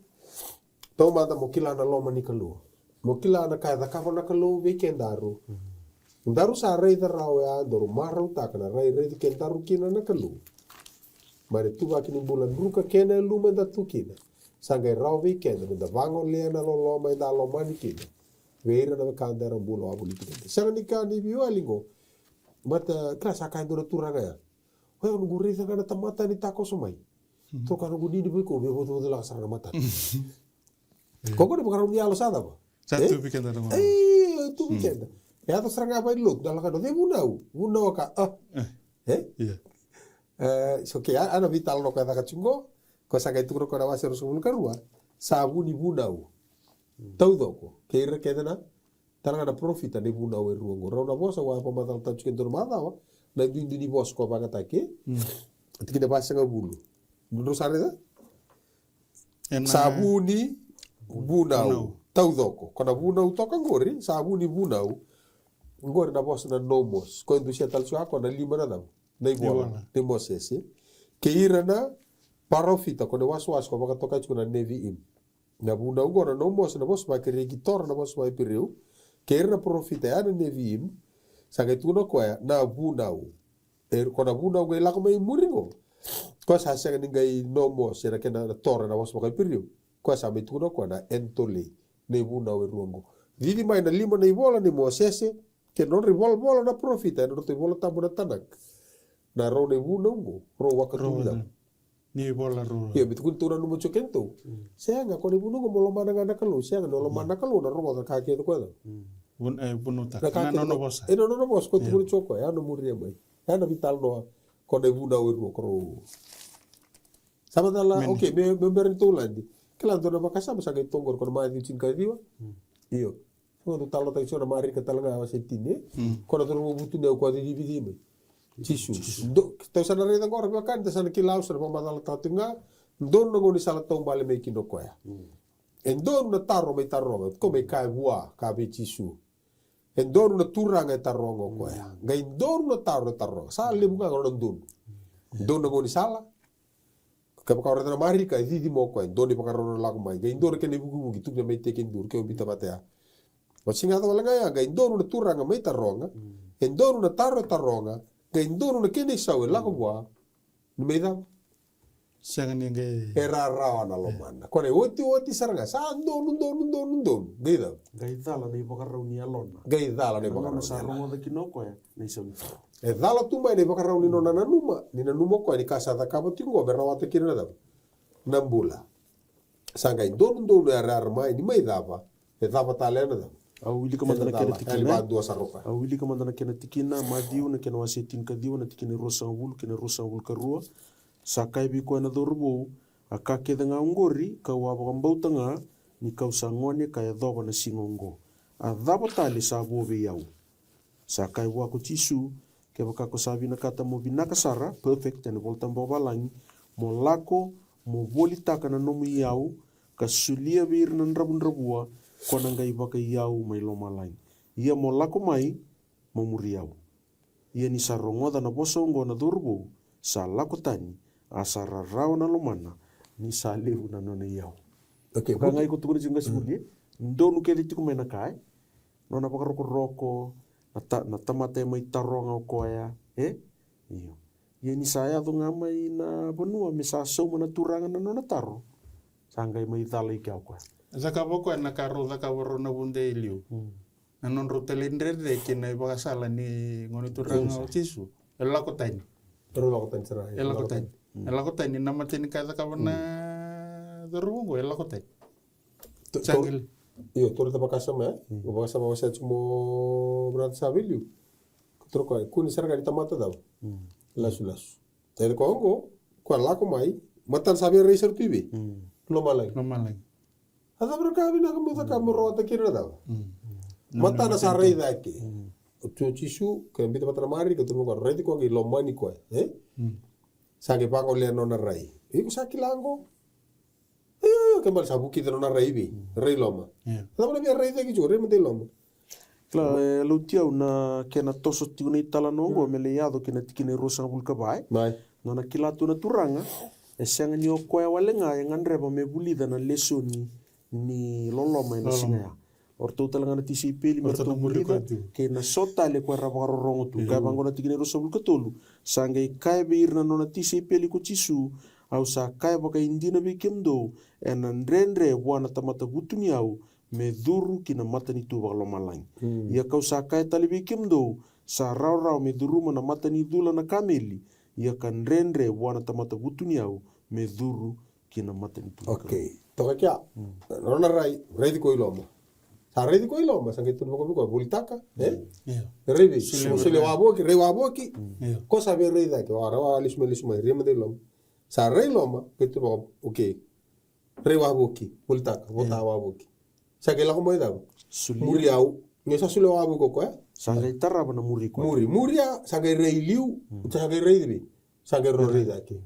Taumada mo kila na loma ni Kalou. Mo kila na ka e cakava na Kalou vei kedaru. Daru sa raica rawa oya, daru marautaka na rai raici kedaru kina na Kalou. Mai na ituvaki ni bula druka kei na yaluma eda tu kina. Sa qai rawa vei keda meda vagolea na loloma eda lomani kina vei ira na wekada era bula wavoliti keda. Sega ni ka ni veiwali qo. Mata kila sa kaya e dua na turaga ya, oya au noqu raica ga na tamata ni takoso mai. Toka noqu nini vei iko, veivacuvaculaka sara na matana. Ko qo na ivakarau ni yalo sa cava? Sa tu vei keda na gauna. E tu vei keda. E yaco sara ga vailotu, da lako, o cei vunau? Vunau ka a. E? Ia. E, so ke a, a na veitalanoa ko e caka tiko qo, ko sa qai tukuna ko na wase ruasagavulu ka rua. Sa vu ni vunau taucoko kei ira kece na, tale ga na parofita na ivunau e rua qo. Rau na vosa au a vakamacalataka tiko e dua na macawa, na duidui ni vosa ko a vakayagataki. Tikina vasagavulu. Drau sa raica? Sa vu ni vunau taucoko. Ko na vunau toka qori, sa vu ni vunau. Qori na vosa na nomos. Ko e dusia tale tiko a ko na lima na cava? Na ivola. Ni Mosese. Kei ira na parofita, ko na wasewase ko vakatokai tiko na Neviim. Na vunau qo na nomos, na vosa vakerei ki Tora, na vosa vaIperiu. Kei ira na parofita ya na Neviim. Sa qai tukuna koya na vunau. E, ko na vunau qai lako mai muri qo. Koya sa sega ni qai nomos, era kena na Tora na vosa vakaIperiu. Koya sa mai tukuna koya na entolei. Na ivunau e rua qo. Cici mai na lima na ivola nei Mosese, kei na nodra ivolavola na parofita, ena nodratou iVola Tabu na Tanak. Na rau na ivunau qo, rau waka tu ni cava? Ni ivola rau. Ia, me tukuni tou nanuma tiko kena tou. Sega, ko na ivunau qo mo lomana ga na Kalou, sega, ni o lomana na Kalou, na rogoca na ka kece koya cava? Vun, e, vunautaka. Na ka kece na nona vosa. E na nona vosa, ko tukuni tiko koya, ya na muria mai. Ya na veitalanoa, ko na ivunau e rua, ko rau. Sa macala, okay, me, me bera ni tou lade. Kila dua na vakasama sa qai toqori, ko na Maciu tinikaciwa. Io. Ko dou talanoataki tiko na Marika tale ga wase tini. Ko na cauravou vutuniyau ko a cicivicivi mai. Jisu. Jisu. Dou, tou sa na raica qori veiwekani, da sa na kila, au sa na vakamacalataka tiko ga. Donu na gaunisala taubale mai kina o koya. E donu na taro mai taroga, ko mai kaya vua, kaya vei Jisu. E donu na turaga e taroga o koya. Qai donu na taro e taroga. Sa levu ga na nona donu. Donu na gaunisala. Kevaka o raica na Marika, e cici mai o koya, e donu na ivakarau na lako mai. Qai donu na kena ivukivuki, tukuna mai tekiduru, ke o biuta vata ya. O siga yaco wale ga ya, qai donu na turaga mai taroga. E donu na taro e taroga. Qai donu na kena isau e lako vua. Ni mai cava? Sega ni qai. E rarawa na lomana. Ko na iotioti sara ga. Sa donu, donu, donu, donu. Qai cava? Qai cala na ivakarau ni yalona. Qai cala na ivakarau ni yalona. Sa rogoca kina o koya na isau ni taro. E cala tu mai na ivakarau ni nona nanuma. Ni nanuma o koya ni ka sa cakava tiko qo me rawata kina na cava? Na bula. Sa qai donu, donu, yarayara mai, ni mai cava? E cava tale na cava? Au wilika mada na kena tikina. Au wilika mada na kena tikina, Maciu na kena wase tinikaciwa, na tikina e ruasagavulu kei na ruasagavulu ka rua. Sa kaya vei koya na cauravou, a ka kece ga oqori kau a vakabauta ga ni kau sa gone ka yacova na siga oqo. A cava tale sa vo vei au? Sa kaya vua ko Jisu, kevaka ko sa vinakata mo vinaka sara, perfect, ena iVolatabu vakavalagi, mo lako, mo volitaka na nomu iyau, ka solia vei ira na dravudravua, ko na qai vakaiyau mai lomalagi. Ia mo lako mai, mo muri au. Ia ni sa rogoca na vosa oqo na cauravou, sa lako tani, a sa rarawa na lomana, ni sa levu na nona iyau. Okay, ka qai ko tukuna tiko qasenivuli, donu kece tiko mai na ka, e? Nona vakarokoroko, na, ta, na tamata e mai taroga o koya, e? Io. Ia ni sa yaco ga mai na vanua me sa sauma na turaga na nona taro. Sa qai mai cala i kea o koya. Cakava o koya na ka rau cakava rau na vude e liu. Na nodrau talaidredre kei na ivakasala ni gone turaga o Jisu. E lako tani. E lako tani. E lako tani. Na matai ni ka e cakava na cauravou oqo, e lako tani. Sa qai Io, tou raica vakasama, e? Mm. Vakasama, vakasama tiko mo brata sa vei liu. Ko toro koya, kua ni sara ga ni tamata cava? Mm. Lasulasu. Tale koya oqo, koya lako mai, matana sa via rai sara tu i vei? Mm. Lomalagi. Lomalagi. A cava na ka vinaka mo caka mo rawata kina na cava? Mm. Matana sa rai cake. Mm. O tu o Jisu, ke biuta vata na Mari, ka tukuna koya, raici koya qai lomani koya, e? Mm. Sa qai vagolea na nona rai. Iko sa kila oqo? Io, io, ke bale sa vukica na nona rai i vei? Mm. Rai loma. Io. A cava na via rai cake tiko, rai mada i loma. Kila, e, lauti au na kena toso tiko na italanoa oqo, mm, me lai yaco kei na tikina e ruasagavulu ka va, e? Mai. Nona kila tu na Turaga, e sega ni o koya wale ga e gadreva me vulica na lesoni ni loloma ena siga ya. O ratou tale ga na tisaipeli me ratou vulica, kei na so tale ko era vakarorogo tu. Io. Kaya vaqo na tikina e ruasagavulu ka tolu, sa qai kaya vei ira na nona tisaipeli ko Jisu, au sa kaya vakaidina vei kemudou, ena dredre vua na tamata vutuniyau me curu ki na matanitu vakalomalagi. Mm. Ia kau sa kaya tale vei kemudou, sa rawarawa me curuma na matanicula na kameli, ia ka dredre vua na tamata vutuniyau me curu ki na matanitu. Okay. Toka kea. Mm. Nona rai, raici koya i loma. Sa raici koya i loma, sa qai tukuna vaka vei koya, volitaka, e? Mm. Io. Raici, solia wavoki, rai wavoki. Mm. Io. Ko sa via rai cake, wa, rawa, lesu mai, lesu mai, rai mada i loma. Sa rai i loma, qai tukuna vaka, okay. Rai wavoki, volitaka, vota wavoki. Sa qai lako mai cava? Solia. Muri au. Ni sa solia wavoki ko koya? Sa qai tarava na muri koya. Muri, muri ya, sa qai rai liu, mm, sa qai rai cake. Sa qai raici cake.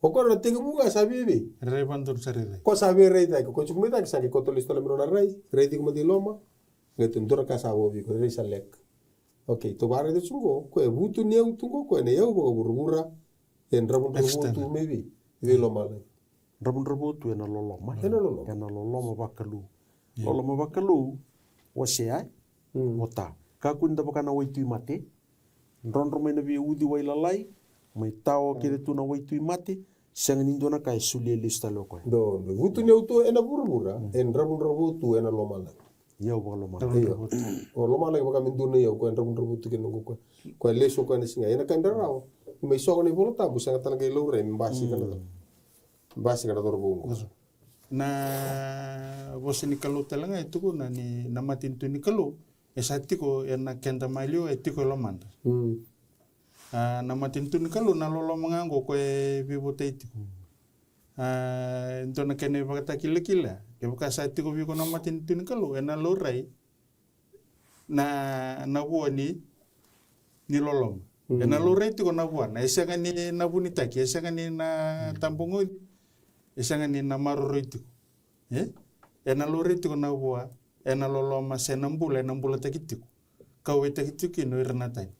O koya na tekivu ga sa via vei? Rai vadodonu sa rai cake. Ko sa via rai cake, ko tiko mai cake, sa qai koto lesu tale mai nona rai, rai tiko mada i loma. Qai tu dua na ka sa vo vei iko, rai sa lek. Okay, tou vakaraica tu qo, koya e vutuniyau tu qo, koya na iyau vakavuravura, e dravudravu tu mai vei? Vei lomalagi. Dravudravu tu ena loloma. Ena loloma. Ena loloma vakalou. Io. Loloma vakalou, wasea, e? Mm. Vota. Kakua ni da vaka na waitui mate. Drodro mai na veiuciwai lalai, mai tawa kece tu na waitui mate, sega ni dua na ka e solia lesu tale o koya. Dodonu. Vutuniyau tu ena vuravura, mm, e dravudravu tu ena lomalagi. Iyau vakalomalagi. Io. O lomalagi vaka me dua na iyau, koya dravudravu tu kina qo koya. Koya lesu o koya na siga. Ena ka e rarawa. Mai sogo na iVola Tabu, sega tale qai laurai, me basika na, mm, basika na cauravou qo. Na vosa ni Kalou tale ga e tukuna ni na matanitu ni Kalou, e sa tiko ena keda maliwa, e tiko e lomada. Mm. A, na matanitu ni Kalou, na loloma ga qo koya e veivotai tiko. Mm. A, e dua na kena ivakatakilakila. Kevaka sa tiko vei iko na matanitu ni Kalou, ena laurai na, na vua ni, ni loloma. Mm. Ena laurai tiko na vua, na e sega ni na vunitaki, e sega ni na, mm, tabogoci, e sega ni na maroroi tiko. E? Ena laurai tiko na vua, ena loloma se na bula, ena bulataki tiko. Kauwaitaki tiko kina o ira na tani.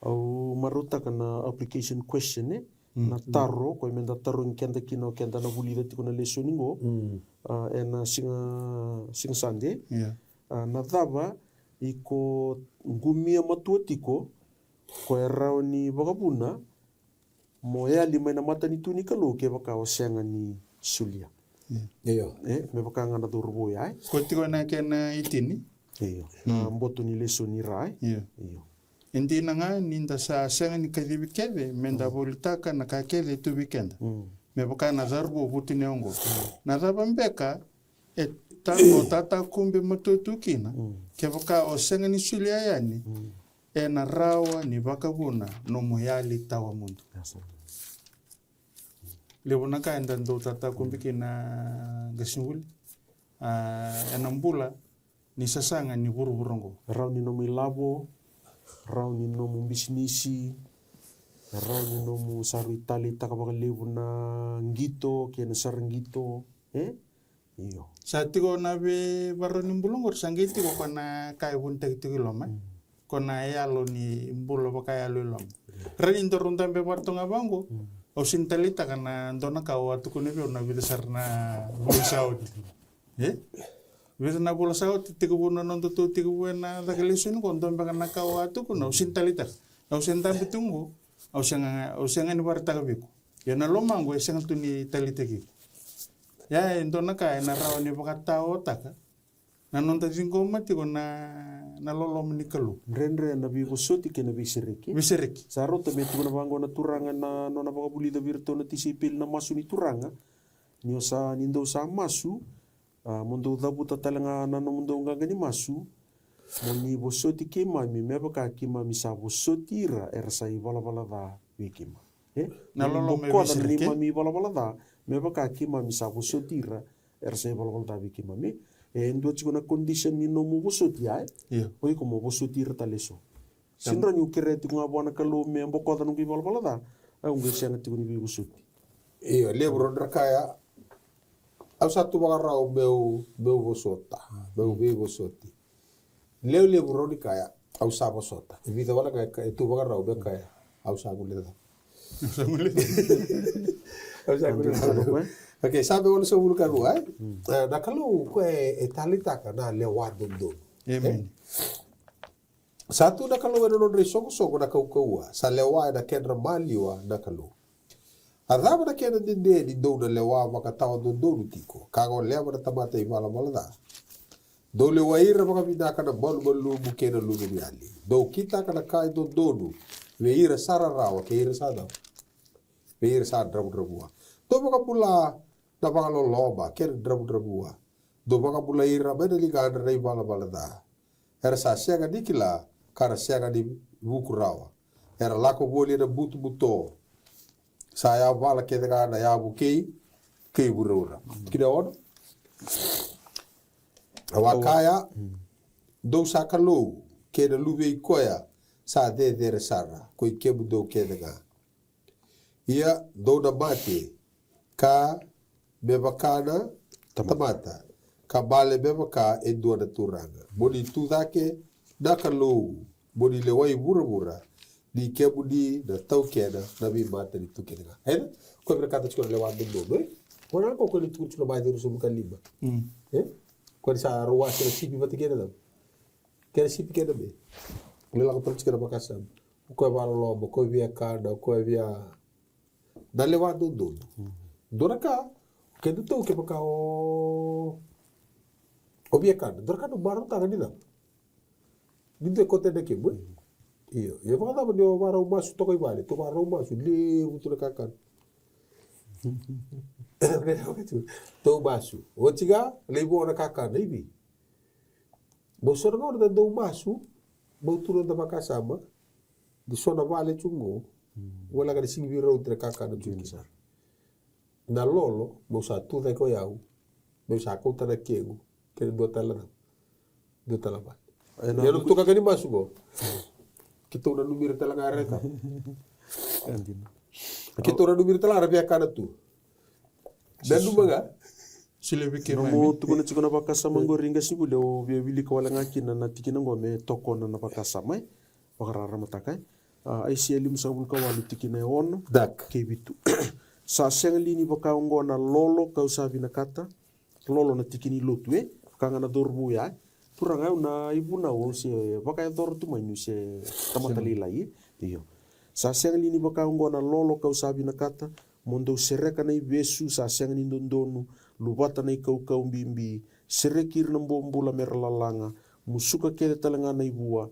Au marautaka na application question, e? Mm, na, mm, taro, koya meda tarogi keda kina o keda na vulica tiko na lesoni qo. Mm. A, ena siga, siga Sade. Io. A, na cava iko qumia matua tiko, koya e rawa ni vakavuna mo yali mai na matanitu ni Kalou kevaka o sega ni solia. Io. Io. E, me vaka ga na cauravou ya, e? Ko tiko ena kena itini. Io. Mm. Na boto ni lesoni ra, e? Io. Io. E dina ga ni da sa sega ni kacivi kece, meda, mm, volitaka na ka kece e tu vei keda. Mm. Me vaka na cauravou vutuniyau qo. Mm. Na cava beka e ta-, o tatakube matua tu kina, mm, kevaka o sega ni solia yani, mm, ena rawa ni vakavuna nomu yali tawamudu. Yes, sir. Levu na ka eda dau tatakube kina, qasenivuli. A, ena bula ni sasaga ni vuravura oqo. Rawa ni nomu ilavo, rawa ni nomu bisinisi, rawa ni nomu sa rui taleitaka vakalevu na qito kei na sara qito, e? Io. Sa tiko na veivakarau ni bula oqori, sa qai tiko ko na ka e vunitaki tiko i loma. Mm. Ko na yalo ni bula vakayalo i loma. Io. Rawa ni daru dabe vata ga vaqo. Mm. Au sega ni taleitaka na dua na ka au a tukuna vei au na vica sara na vula sa oti. E? Vica na vula sa oti, tekivu na nodatou tekivu ena caka lesoni qo, dua beka na ka au a tukuna, au sega ni taleitaka. Au se dabe tu qo, au sega, au sega ni vakaraitaka vei iko. Ia na lomaqu e sega tu ni taleitaki iko. Ia e dua na ka ena rawa ni vakataotaka na noda ciqoma tiko na, na loloma ni Kalou. Dredre na veivosoti kei na veisereki. Veisereki. Sa rauta me tukuna vaqo na Turaga na nona vakavulica vei iratou na tisaipeli na masu ni Turaga. Ni o sa, ni dou sa masu, A, mo dou cavuta tale ga na nomudou qaqa ni masu, mo ni vosoti keimami me vaka keimami sa vosoti ira era sa ivalavala ca vei keimami. E? Na loloma e bokoca na neimami ivalavala ca me vaka keimami sa vosoti ira era sa ivalavala ca vei keimami. E dua tiko na condition ni nomu vosoti, a, e? Ia. O iko mo vosoti ira tale eso. Sega ni kerea tiko ga vua na Kalou me bokoca noqu ivalavala ca, au qai sega tiko ni veivosoti. Io, levu rau na kaya, au sa tu vakarau meu, meu vosota, meu veivosoti. Levu, levu rau ni kaya, au sa vosota. E vica wale ga e ka-, e tu vakarau me kaya, au sa guilecava. Au sa guilecava. Okay, sa me wale sa vulu ka rua, e? E, na Kalou ko e, e taleitaka na lewa dodonu. Amen. E? Sa tu na Kalou ena nodra isoqosoqo na kaukauwa, sa lewa ena kedra maliwa na Kalou. A cava na kena dede ni dou na lewa vakatawa dodonu tiko, ka goleva na tamata ivalavala ca? Dou lewai ira vakavinaka na malumalumu kei na luveniyali. Dou kitaka na ka e dodonu vei ira sa rarawa kei ira sa cava? Vei ira sa dravudravua. Dou vakabula na vakaloloma kei na dravudravua. Dou vakabulai ira mai na ligadra na ivalavala ca. Era sa sega ni kila, ka ra sega ni vuku rawa. Era lako voli ena butobuto. Sa yavala kece ga na yavu kei, kei vuravura. Kina ono. Au a kaya, dou sa Kalou, kei na luve i koya sa cecere sara, ko i kemudou kece ga. Ia dou na mate ka me vaka na tamata, ka bale me vaka e dua na turaga. Mo ni tu cake na Kalou, mo ni lewai vuravura, ni kemuni na taukena na veimatanitu kece ga. Ena, ko vinakata tiko na lewa dodonu, e? Ko na ko ko ni tukuna tiko na Maciu ruasagavulu ka lima. Mm. E? Ko ni sa rau wase na sipi vata kei na cava? Kei na sipi kei na me. Ko ni lako tale tiko na vakasama. Ko e vakaloloma, ko e via kana, ko e via Na lewa dodonu. Dua na ka, keda tou kevaka o, o via kana, dua na ka na marautaka ni cava? Ni dua e kauta na kemu, e? Io, ia vakacava ni o vakarau masu toka i vale, tou vakarau masu, levu tu na kakana. Tou masu. Oti ga, lai vo na kakana, i vei? Mo so na gauna da dau masu, mo tu na noda vakasama, ni so na vale tu qo, voleka ni sigi vei rau tale kakana tu kina. Na lolo, mo sa tu cake o yau, mo sa kauta na kequ, kei na dua tale na, dua tale vale. Ia na tukaka ni masu qo. Keitou nanumi ira tale ga era e cava? Keitou nanumi ira tale ga era via kana tu. Nanuma ga. Solia vei keimami. Nomu tukuna tiko na vakasama qori, qasenivuli, au via wilika wale ga kina na tikina qo me tokona na vakasama, e? Vakararamataka, e? A, Aisea limasagavulu ka walu, tikina e ono kei vitu. Sa sega li ni vaka oqo na lolo kau sa vinakata, lolo na tiki ni lotu, e? Vaka ga na cauravou ya, e? Turaga, au na ivunau au se vakayacora tu mai niu se tamata lailai, e? Io. Sa sega li ni vaka oqo na lolo kau sa vinakata, mo dou sereka na ivesu sa sega ni dodonu, luvata na ikaukau bibi, sereki ira na bobula me ra lalaga, musuka kece tale ga na ivua.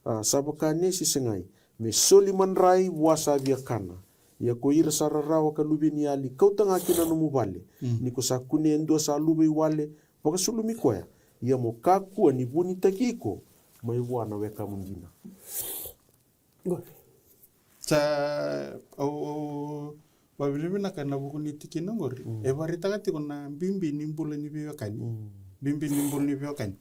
A, sa vaka ne se segai, me soli madrai vua sa via kana. Ia ko ira sa rarawa ka luveniyali, kauta ga ki na nomu vale. Mm. Ni ko sa kunea e dua sa luvei wale, vakasulumi koya. Ia mo kakua ni vunitaki iko mai vua na wekamu dina. Sa, au, au vavinavinaka ena vuku ni tikina qori. Mm. E vakaraitaka tiko na bibi ni bula ni veiwekani. Mm. Bibi ni bula ni veiwekani.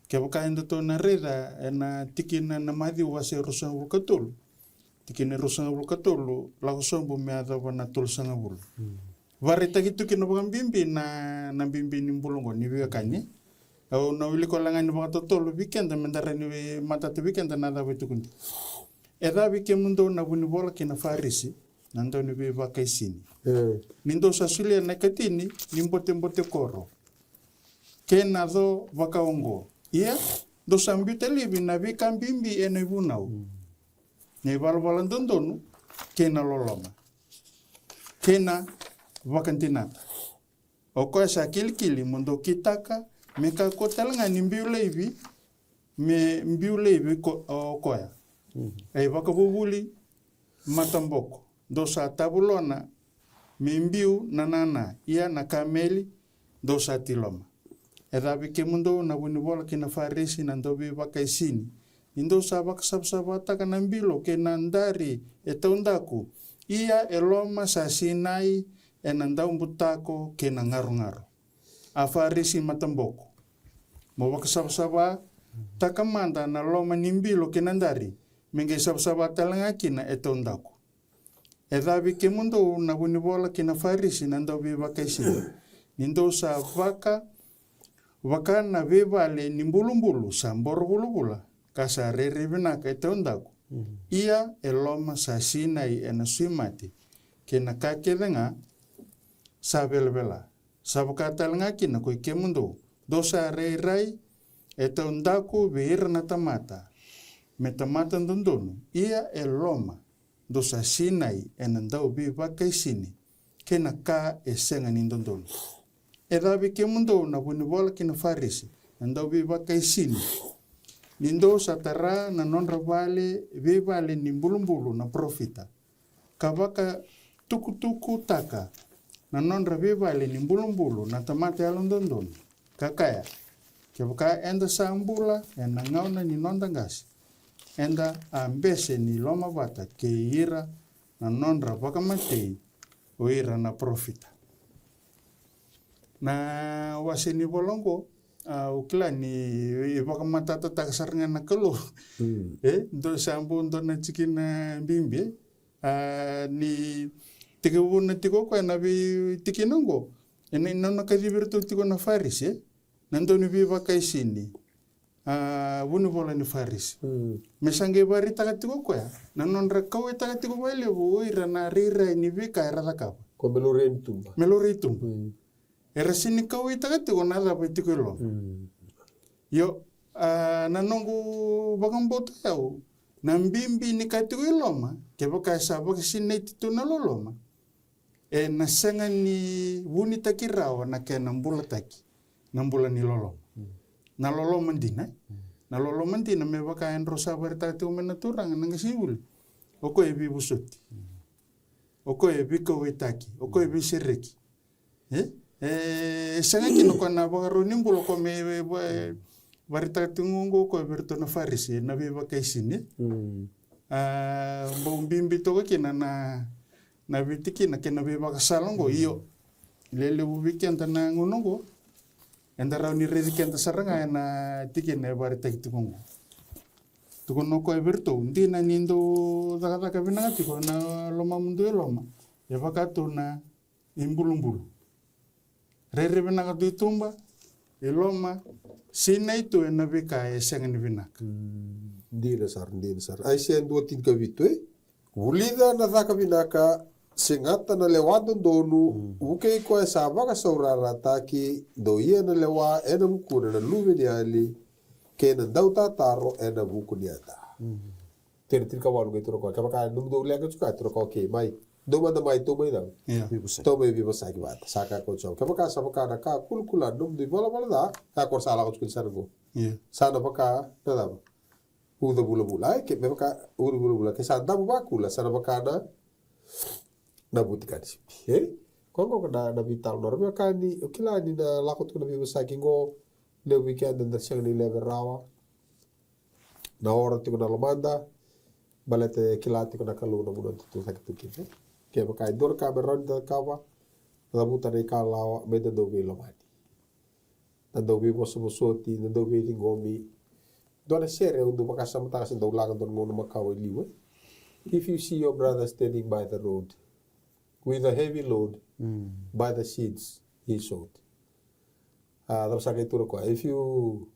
Kevaka edatou na raica ena tikina na Maciu wase ruasagavulu ka tolu. Tikina ruasagavulu ka tolu, lako sobu me yacova na tolusagavulu. Mm. Vakaraitaki tu kina vakabibi na, na bibi ni bula oqo ni veiwekani. Au na wilika wale ga ni vakatotolo vei keda, me da rawa ni matata vei keda na cava e tukuni. E cava vei kemudou na vunivola kei na Farisi, na dau ni veivakaisini. E. Ni dou sa solia na ikatini ni botebote koro kei na co vakaoqo. Ia, dou sa biuta laivi na veika bibi ena ivunau. Mm. Na ivalavala dodonu, kei na loloma, kei na vakadinata. O koya sa kilikili mo dou kitaka me kakua tale ga ni biu laivi, me biu laivi ko, o koya. Mhm. E ivakavuvuli mataboko, dou sa tavulona me biu na nana, ia na kameli dou sa tiloma. Yaca vei kemudou na vunivola kei na Farisi na dauveivakaisini, ni dou sa vakasavasavataka na bilo kei na dari e taudaku, ia e loma sa sinai ena daubutako kei na garogaro. A Farisi mataboko, mo vakasavasavataka mada na loma ni bilo kei na dari, me qai savasava tale ga kina e taudaku. Yaca vei kemudou na vunivola kei na Farisi na dauveivakaisini, ni dou sa vaka, vaka na veivale ni bulubulu sa boro vulavula, ka sa rairai vinaka e taudaku. Ia e loma sa sinai ena sui mate, kei na ka kece ga sa velavela. Sa vaka tale ga kina koi kemudou, dou sa rairai e taudaku vei ira na tamata, me tamata dodonu, ia e loma dou sa sinai ena dauveivakaisini kei na ka e sega ni dodonu. Yaca vei kemudou na vunivola kei na Farisi na dauveivakaisini, ni dou sa tara na nodra vale, veivale ni bulubulu na parofita, ka vakatukutukutaka na nodra veivale ni bulubulu na tamata yalododonu, ka kaya, kevaka eda sa bula ena gauna ni noda qase, eda a bese ni lomavata kei ira na nodra vakamatei o ira na parofita. Na wase ni vola oqo, a, au kila ni vakamatatataka sara ga na Kalou. E dua sa bau dua na tikina bibi, e. A, ni tekivuna tiko o koya na veitikina oqo, ena nona kacivi iratou tiko na Farisi, e, na dau ni veivakaisini, a, vunivola ni Farisi. Me sa qai vakaraitaka tiko o koya na nodra kauwaitaka tiko vakalevu o ira na rairai ni veika era cakava. Ko me laurai ni tuba. Me laurai tuba. Era sega ni kauwaitaka tiko na cava e tiko i loma. Io, a, na noqu vakabauta o yau, na bibi ni ka tiko i loma, kevaka e sa vakasinaiti tu na loloma, ena sega ni vunitaki rawa na kena bulataki na bula ni loloma. Na loloma dina, e? Na loloma dina me vaka e drau sa vakaraitaka tiko mai na turaga na qasenivuli. O koya e veivosoti. O koya e veikauwaitaki. O koya e veisereki. E? E sega kina o koya na vakarau ni bula o koya me, e, vakaraitaka tiko oqo o koya vei iratou na Farisi, na veivakaisini. A, bau bibi toka kina na, na veitikina kei na veivakasala oqo. Io, lelevu vei keda na gauna oqo, eda rawa ni raici keda sara ga ena tikina e vakaraitaki tiko oqo. Tukuna o koya vei iratou, dina ni dou cakacaka vinaka tiko na lomamudou i loma, e vaka tu na ibulubulu. Rairai vinaka tu i tuba, i loma, sinai tu ena veika e sega ni vinaka. Dina sara, dina sara. Aisea dua tinikavitu, e? Vulica na caka vinaka, segata na lewa dodonu, vukei koya sa vakasaurarataki, dou ia na lewa ena vukuna na luveniyali, kei na dautataro ena vuku ni yada. Tikina tinikawalu qai tukuna o koya, kevaka nomudou leqa tiko, tukuna o koya, okei, mai. Dou mada mai, tou mai cava? Tou mai veivosaki vata. Sa kaya ko Jiova, kevaka sa vaka na ka kulakula na nomudou ivalavala ca, ka ko ra sa lako tiko kina sara qo. Sa na vaka na cava? Uca vulavula. Ai, ke me vaka uca vulavula, ke sa davu vakula, sa na vaka na, na vutika ni sipi. E? Ko qo na, na veitalanoa. Ra veiwekani, o kila ni na lako tiko na veivosaki qo, levu vei keda da sega ni leve rawa. Na ora tiko na lomada, baleta e kila tiko na Kalou na vanua da tucake tu kina. Kevaka e dua na ka me rawa ni da cakava, cavuta na ikalawa me da dau veilomani. Da dau veivosovosoti, da dau veiciqomi. Dua na sere au dau vakasamataka se dau laga dua na gauna makawa i liu, e? If you see your brother standing by the road with a heavy load, buy the seeds he sowed. A, cava sa qai tukuna o koya? If you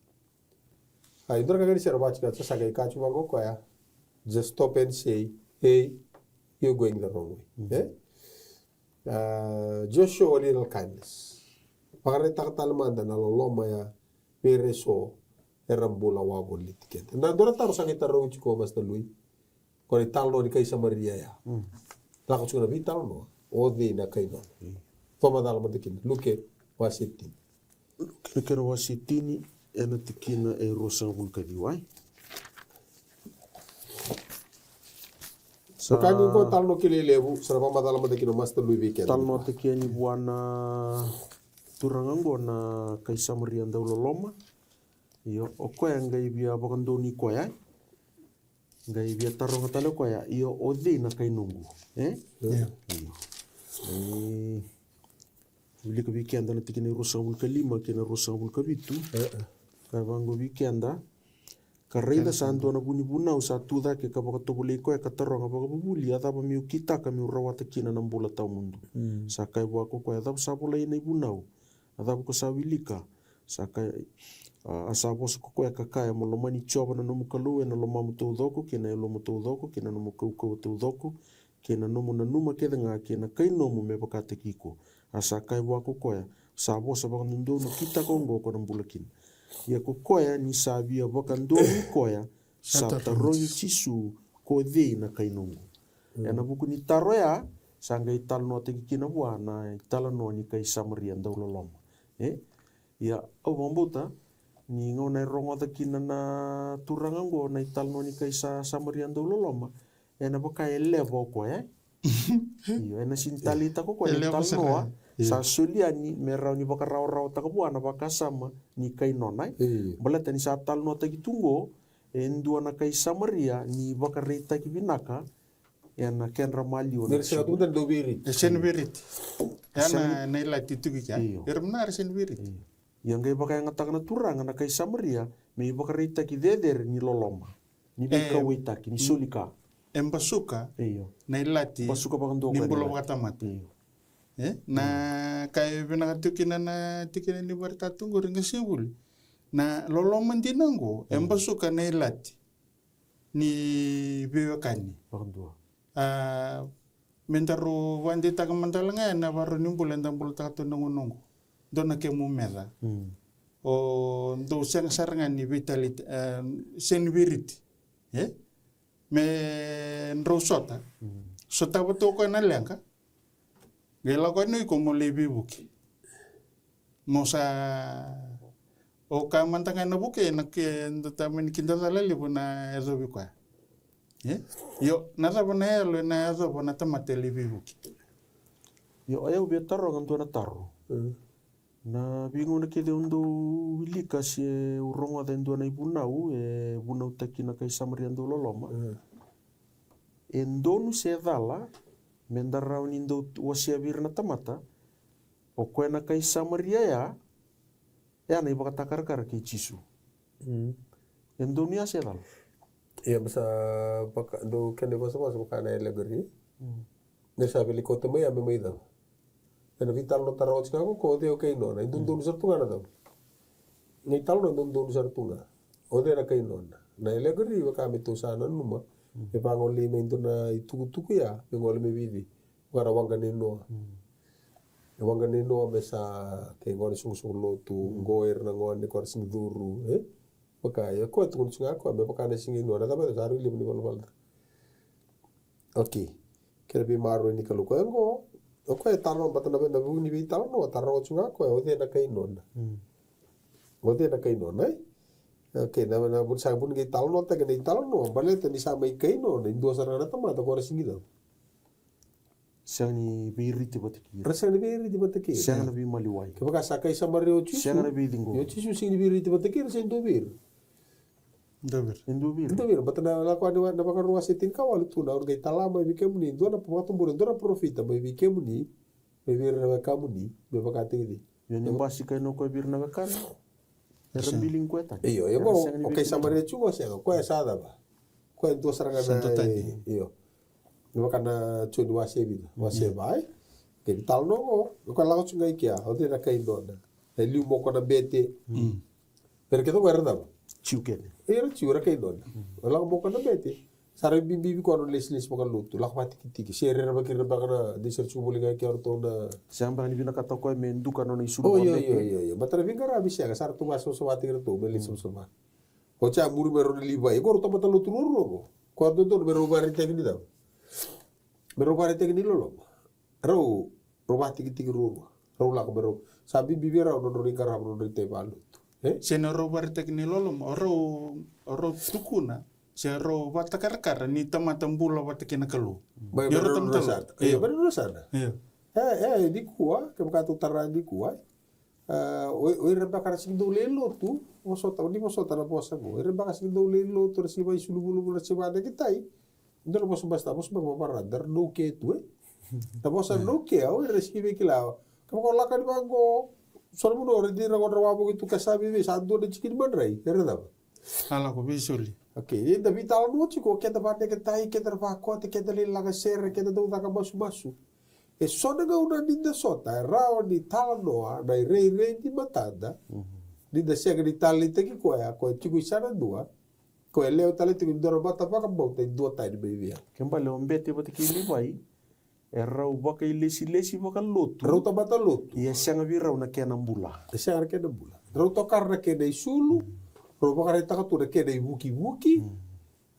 A, e dua na ka ga ni sere vaka tiko, sa qai kaya tiko vaqo o koya, just stop and say, hey, you're going the wrong way. E? A, just show a little kindness. Vakaraitaka tale mada na loloma ya vei ira eso era bula wavoliti keda. Na dua na taro sa qai tarogi tiko o Master Lui. Ko na italanoa ni kai Samaria ya. Lako tiko na veitalanoa. O cei na kai nona? Vakamacala mada kina. Luke wase tini. Luke na wase tini, ena tikina e ruasagavulu ka ciwa, e? Sa vaka ni qo talanoa kilai levu, sa na vakamacala mada kina o Master Lui vei keda. Talanoataki yani vua na Turaga oqo na kai Samaria dau loloma. Io, o koya qai via vakadonui koya. Qai via taroga tale o koya, io, o cei na kai noqu? E? Io. Io. E, wilika vei keda na tikina e ruasagavulu ka lima kei na ruasagavulu ka vitu. E, e. Ka vaqo vei keda. Ka raica sa dua na vunivunau sa tu cake ka vakatovolei koya ka taroga vakavuvuli, a cava meu kitaka meu rawata kina na bula tawamudu? Mm. Sa kaya vua ko koya, cava sa volai ena ivunau? A cava ko sa wilika? Sa kaya, a, a sa vosa ko koya ka kaya, mo lomani Jiova na nomu Kalou ena lomamu taucoko, kei na yalomu taucoko, kei na nomu kaukauwa taucoko, kei na nomu nanuma kece ga, kei na kai nomu me vakataki iko. A sa kaya vua ko koya, sa vosa vakadodonu, kitaka oqo ko na bula kina. Ia ko koya ni sa via vakadonui koya, sa tarogi Jisu, ko cei na kai noqu? Mm. Ena vuku ni taro ya, sa qai talanoataki kina vua na italanoa ni kai Samaria dau loloma. E? Ia, au vakabauta ni gauna e rogoca kina na turaga oqo na italanoa ni kai sa Samaria dau loloma, ena vaka e leva o koya, e? Io, ena sini taleitaka o koya na italanoa sa soli yani me rawa ni vakarawarawataka vua na vakasama ni kai nona, e? Io. Baleta ni sa talanoataki tu oqo e dua na kai Samaria ni vakaraitaki vinaka ena kedra maliwa na Jiu. E sega tu mada ni dau veiriti. E sega ni veiriti. Ia na, na ilati tu kina. Io. Era mada era sega ni veiriti. Io. Ia qai vakayagataka na turaga na kai Samaria me ivakaraitaki cecere ni loloma, ni veikauwaitaki, ni soli ka. E basuka na ilati ni bula vakatamata. Io. E? Na ka e vinaka tu kina na tikina ni Vakatakila tu qori, qasenivuli. Na loloma dina oqo e basuka na ilati ni veiwekani. Vakadua. A, me daru vakadeitaka mada ga ena ivakarau ni bula eda bulataka tu na gauna oqo. Dua na kemu meca. Mm. O dou sega sara ga ni veitaliti, e, sega ni veiriti. E? Me drau sota. Mm. Sotava tu o koya na leqa. Qai lako yani o iko mo lai veivuke. Mo sa, o kaya mada ga ena vuke, na ke, da tamani kidacala levu na yacovi koya. E? Io, na cava na yalo ena yacova na tamata e lai veivuke? Io, o yau via taroga dua na taro. Mm. Na veigauna kece au dau wilika se au rogoca e dua na ivunau e vunautaki na kai Samaria dau loloma. Mm. E donu se cala me da rawa ni dau wasea vei ira na tamata, o koya na kai Samaria ya, ya na ivakatakarakara kei Jisu. Mm. E donu ya se cala? Ia, me sa vaka, dau kena ivosavosa vaka na allegory. Mm. Me sa velikota mai ya me mai cava? Ena veitalanoa tara oti ga ko, ko cei o kai nona, e dodonu sara tu ga na cava? Na italanoa e dodonu sara tu ga. O cei na kai nona? Na allegory, vaka me tou sa nanuma, e vagolei mai dua na itukutuku ya me gole mai vei cei? Vaka na waqa nei Noa. E waqa nei Noa me sa kei gone soqosoqo lotu, qo ira na gone, ko ra sega ni curu, e? Vaka, ia koya tukuna tu ga koya me vaka na siga i Noa, na cava e sa rui levu ni valavala. Okei. Kena veimaroroi ni Kalou koya oqo. O koya e talanoa, baleta na vei, na vu ni veitalanoa, talanoa tu ga koya, o cei na kai nona? Mm. O cei na kai nona, e? Okei, na, na vu ni sa vu ni qai talanoataki na italanoa, baleta ni sa mai kai nona e dua sara ga na tamata ko ra sega ni cava? Sega ni veiriti vata kei ira. Ra sega ni veiriti vata kei ira. Sega na veimaliwai. Kevaka sa kai Samaria o Jisu, sega na veiciqomi. O Jisu sega ni veiriti vata kei ira, sega ni dua vei ira. Dua vei ira. E dua vei ira. Dua vei ira. Baleta na Lako Yani na ivakarau wase tinikawalu tu na, au na qai tala mai vei kemuni dua na vakatubura, dua na parofita mai vei kemuni, mai vei ira na wekamuni, me vakataki cei? Io, ni basika yani o koya vei ira na wekana. Era biliqi koya tani. Io, io, o kai Samaria tu qo, sega, koya sa cava? Koya e dua sara ga na, io. Ni vaka na Joni wase vica, wase va, e? Kei na italanoa qo, o koya lako tu ga i kea, o cei na kai nona? E liu mo koya na bete. Era kece qo era cava? Jiu kece. Era Jiu, era kai nona. O lako mo koya na bete. Sa rui bibi vei koya na nona lesilesi vakalotu, lako vakatikitiki, se rerevaki ira beka na, dei se ra tiko voli ga i kea o ratou na. Sega beka ni vinakata o koya me duka na nona isulu. O, io, io, io, io. Baleta na veiqaravi sega, sa ratou vakasavasavataki iratou me lai savasava. Oti a muri mai rau na Livai, qo rau tamata lotu ruarua qo. Koya dodonu me rau vakaraitaki ni cava? Me rau vakaraitaki ni loloma. Rau, rau vakatikitiki ruarua. Rau lako me rau, sa bibi vei rau na nodrau qarava na nodrau itavi vakalotu. E? Se na rau vakaraitaki ni loloma, o rau, o rau tukuna se rau vakatakarakara ni tamata bula vata kei na Kalou. Mai, mai rau na tamata lotu. Io, mai rau na sana. Io. E, e, nikua, kevaka tou tara nikua, e? A, o, o ira beka ra sigi dau lai lotu, vosota, ni vosota na vosa qo. O ira beka sigi dau lai lotu, ra sigi vaisuluvuluvu, ra sigi vakadeketai. Dua na vosa basita, vosa beka vavarada, era no care tu, e? Na vosa no care, o ira sigi veikilai. Ka vaka o lako ni vaqo, so na vanua, o ira dira qo ra wavoki tu ka sa vivei, sa dua na jikini madrai, era cava? A lako veisoli. Okay, eda veitalanoa tiko, keda vakadeketai, keda vakakote, keda lai laga sere, keda dau caka masumasu. E so na gauna ni da sota, e rawa ni talanoa na irairai ni matada, ni da sega ni taleitaki koya, koya tiko i sana dua, koya lewe tale tiko i dua na mata vakabauta, e dua tani mai vei au. Ke bale o Bete vata kei Livai, e rau vakailesilesi vakalotu. Rau tamata lotu. Ia e sega vei rau na kena bula. E sega na kena bula. Rau tokara na kena isulu, rau vakaraitaka tu na kena ivukivuki,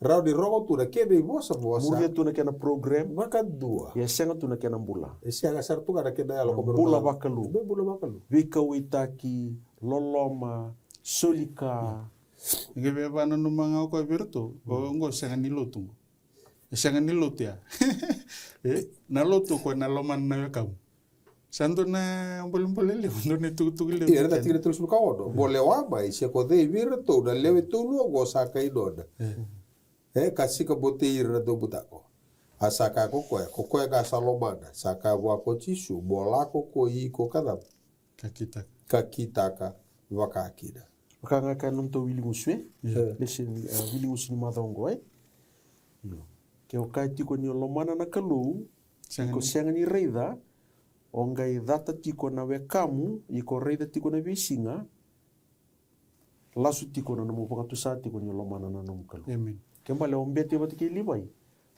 rau ni rogo tu na kena ivosavosa. Muria tu na kena program. Vakadua. Ia e sega tu na kena bula. E sega sara tu ga na kena yalo ko bula vakalou. Me bula vakalou. Veikauwaitaki, loloma, soli ka. Ke via vakananuma ga o koya vei iratou, o qo sega ni lotu qo. E sega ni lotu ya. E, na lotu ko na lomana na wekamu. Sa dua na bolebole levu, dua na itukutuku levu. Ia, na tikina tolusagavulu ka ono. Mo lewa mai, se ko cei vei iratou na lewe tolu oqo sa kai nona. E, ka sikabotei ira na domutako. A sa kaya ko koya, ko koya ga sa lomana, sa kaya vua ko Jisu, mo lako ko iko ka cava? Ka kitaka. Ka kitaka vakakina. Vaka ga kaya na nodatou wiligusu, e? Io. Lesoni, a, wiligusu ni macawa oqo, e? Io. Ke o kaya tiko ni o lomana na Kalou, iko sega ni raica, o qai cata tiko na wekamu, iko raica tiko na veisiga, lasu tiko na nomu vakatusa tiko ni o lomana na nomu Kalou. Amen. Ke bale o Bete vata kei Livai,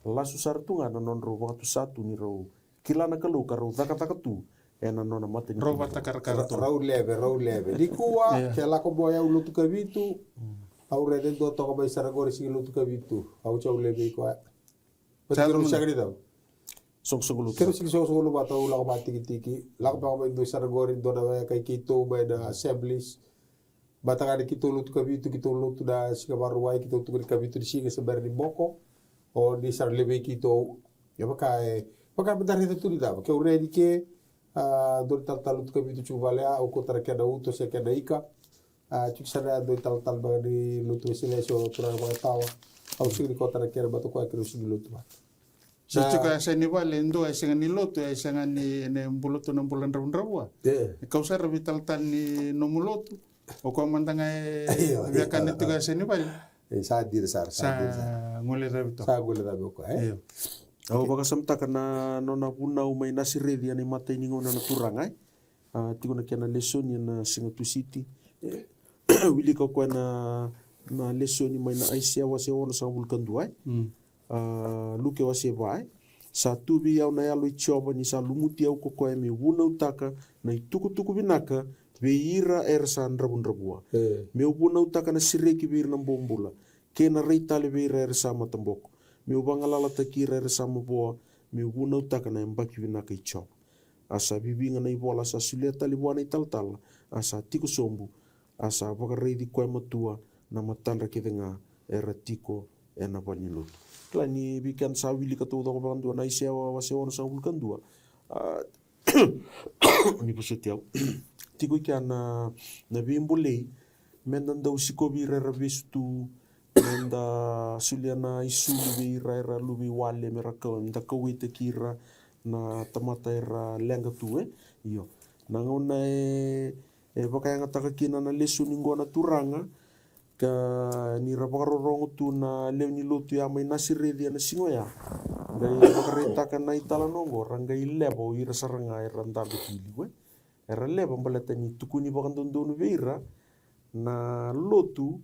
lasu sara tu ga na nodrau vakatusa tu ni rau kila na Kalou ka rau cakacaka tu ena nona mata ni rau vakatakarakarataka tu. Rau leve, rau leve. Nikua, ke lako mai o yau lotu Kavitu, au raica e dua toka mai sara qori sigi lotu Kavitu. Au sa lewe vei koya. Vata kei rau sega ni cava? Soqosoqo lotu. Kei rau sigi soqosoqo lotu vata, au lako vakatikitiki. Lako beka mai dua sara qori, dua na weka i keitou mai na Assemblies. Mataka ni keitou lotu Kavitu, keitou lotu na siga Vakarauwai, keitou tukuni Kavitu ni siga se bera ni boko. O ni sa lewe vei keitou. Ia vaka e, vaka me da raica tu ni cava. Keu raica ni ke, a, dua ni talatala lotu Kavitu tiko vale, au kauta na kena uto se kena ika. A, tiko sara ya dua i talatala beka ni lotu Wesele, se o turaga vakatawa. Au sega ni kauta na kena, baleta o koya keirau sega ni lotu vata. Se tiko e yasa ni vale, e dua e sega ni lotu, e sega ni, ena bula tu na bula dravudravua. E kau sara vei talatala ni nomu lotu. O koya mada ga e viakana tiko e yasa ni vale. E sa dina sara, sa dina sara. Sa guilecavi toka. Sa guilecavi o koya, e? Io. Au vakasamataka na nona vunau mai Nasareci ena imatai ni gauna na Turaga, e? A, tiko na kena lesoni ena siga Tusiti. Wilika o koya na, na lesoni mai na Aisea wase onosagavulu ka dua, e? A, Luke wase va, e? Sa tu vei au na Yalo i Jiova ni sa lumuti au ko koya meu vunautaka na itukutuku vinaka vei ira era sa dravudravua. Meu vunautaka na sereki vei ira na bobula, kei na rai tale vei ira era sa mataboko. Meu vagalalataki ira era sa mavoa, meu vunautaka na yabaki vinaka i Jiova. A sa viviga na ivola sa solia tale vua na italatala, a sa tiko sobu, a sa vakaraici koya matua na matadra kece ga era tiko ena valenilotu. Kila ni vei keda sa wilika taucoko vakadua na Aisea wase onosagavulu ka dua. A, ni vosoti au. Tiko i kea na, na veibolei, meda dau sikovi ira era vesu tu, meda solia na isulu vei ira era luve i wale, mera kau, meda kauwaitaki ira na tamata era leqa tu, e? Io. Na gauna e, e vakayagataka kina na lesoni qo na Turaga, ka ni ra vakarorogo tu na lewe ni lotu ya mai Nasareci ena siga oya. Qai vakaraitaka na italanoa oqo, ra qai leva o ira sara ga era dabe ki liu, e? Era leva baleta ni tukuni vakadodonu vei ira na lotu,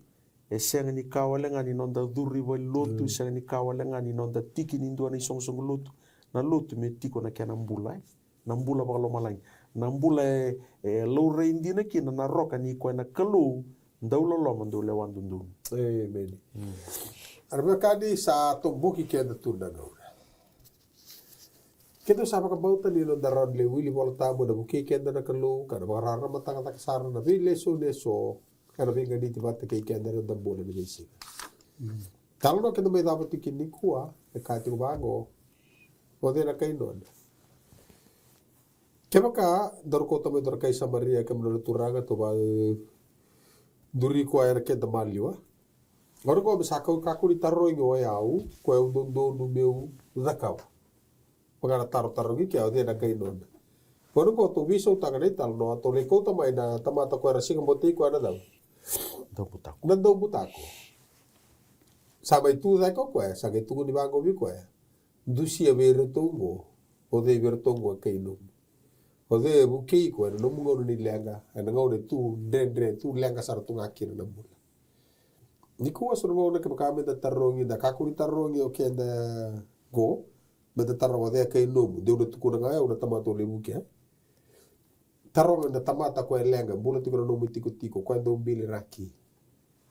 e sega ni ka wale ga ni noda curu i valenilotu, e sega ni ka wale ga ni noda tiki ni dua na isoqosoqo lotu. Na lotu me tiko na kena bula, e? Na bula vakalomalagi. Na bula e, e laurai dina kina na roka ni koya na Kalou dau loloma, dau lewa dodonu. Emeni. Era veiwekani, sa toboki keda tu na gauna. Keda sa vakabauta ni noda rawa ni lai wili Vola Tabu ena vukei keda na Kalou, ka na vakararamataka sara na veilesoni eso ena veiganiti vata kei keda ena noda bula ni veisiga. Talanoa keda mai cava tiko nikua, e kaya tiko vaqo, o cei na kai nona? Kevaka daru kauta mai dua na kai Samaria, kemudou na turaga, tou va duri koya ena keda maliwa. Gauna qo me sa kau kakua ni tarogi o yau, koya au dodonu meu cakava. Vaka na taro tarogi kea, o cei na kai nona. Gauna qo tou veisautaka na italanoa, tou lai kauta mai na tamata koya era sega ni botei koya na cau. Daubutako. Na daubutako. Sa mai tu cake o koya, sa qai tukuni vaqo vei koya. Dusia vei iratou qo, o cei vei iratou qo e kai nomu. O cei e vukei iko ena nomu gauna ni leqa, ena gauna e tu dredre, tu leqa sara tu ga kina na bula. Nikua so na gauna kevaka meda tarogi, da kakua ni tarogi o keda qo, meda taroga o cei e kai nomu, deu na tukuna ga o yau na tamata au lai vukea. Taroga na tamata koya e leqa, bula tiko na nomu itikotiko, koya dau biliraki.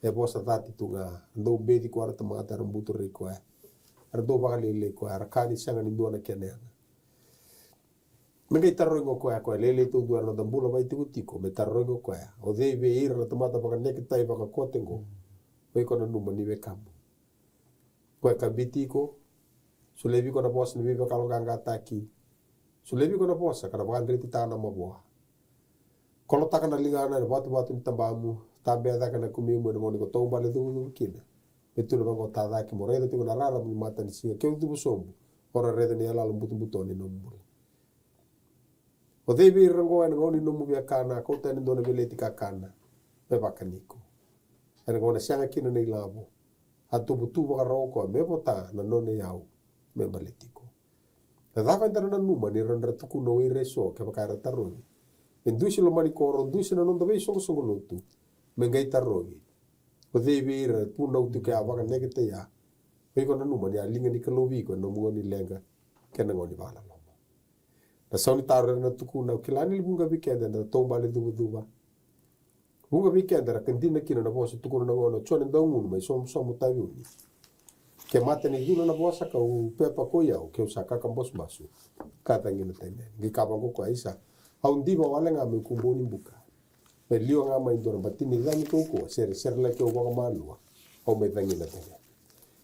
E vosa cati tu ga, dau beci koya na tamata, era buturei koya. Era dau vakalailai koya, era kaya ni sega ni dua na kena yaga. Me qai tarogi o koya, koya lailai taudua ena noda bula vakaitikotiko, me tarogi o koya. O cei vei ira na tamata vakaneketai vakakote qo? O iko nanuma ni wekamu. Koya kabiti iko, solia vei iko na vosa ni veivakayaloqaqataki. Solia vei iko na vosa ka na vakadretitaka na mavoa. Kolotaka na ligana ena vatuvatu ni tabamu, tabea cake na kumemu ena gauna iko taubale cuvacuva kina. Me tu na vaqo tacake, mo raica tiko na rarama ni matanisiga, keu cuva sobu, o na raica na iyaloyalo butobuto ni nomu bula. O cei vei ira qo ena gauna ni nomu viakana, kauta yani e dua na veleti kakana me vakani iko. Ena gauna sega kina na ilavo, a tubu tu vakarau o koya me vota na nona iyau me baleti iko. Na cava eda na nanuma ni ra na tukuna o ira eso kevaka era tarogi? Me dusi loma ni koro, dusi na noda veisoqosoqo lotu, me qai tarogi. O cei vei ira e punau tiko ya, vakaneketai ya? O iko nanuma ni a liga ni Kalou vei iko ena nomu gauna ni leqa kei na gauna ni vakaloloma. Na sau ni taro era na tukuna, au kila ni vuqa vei keda eda taubale cuvacuva. Vuqa vei keda era ka dina kina na vosa tukuna na gone o Jone Daugunu mai Somosomo, Taveuni. Ke mata ni cula na vosa ka'u pepa ko i au, ke'u sa kakabasu, ka cagina tani yani. Qai kaya vaqo o koya, isa, au diva wale ga mai Kubou ni Buka. Me liwa ga mai dua na batini cagi kaukauwa, seresere laki au vakamalua, au mai cagina tani yani.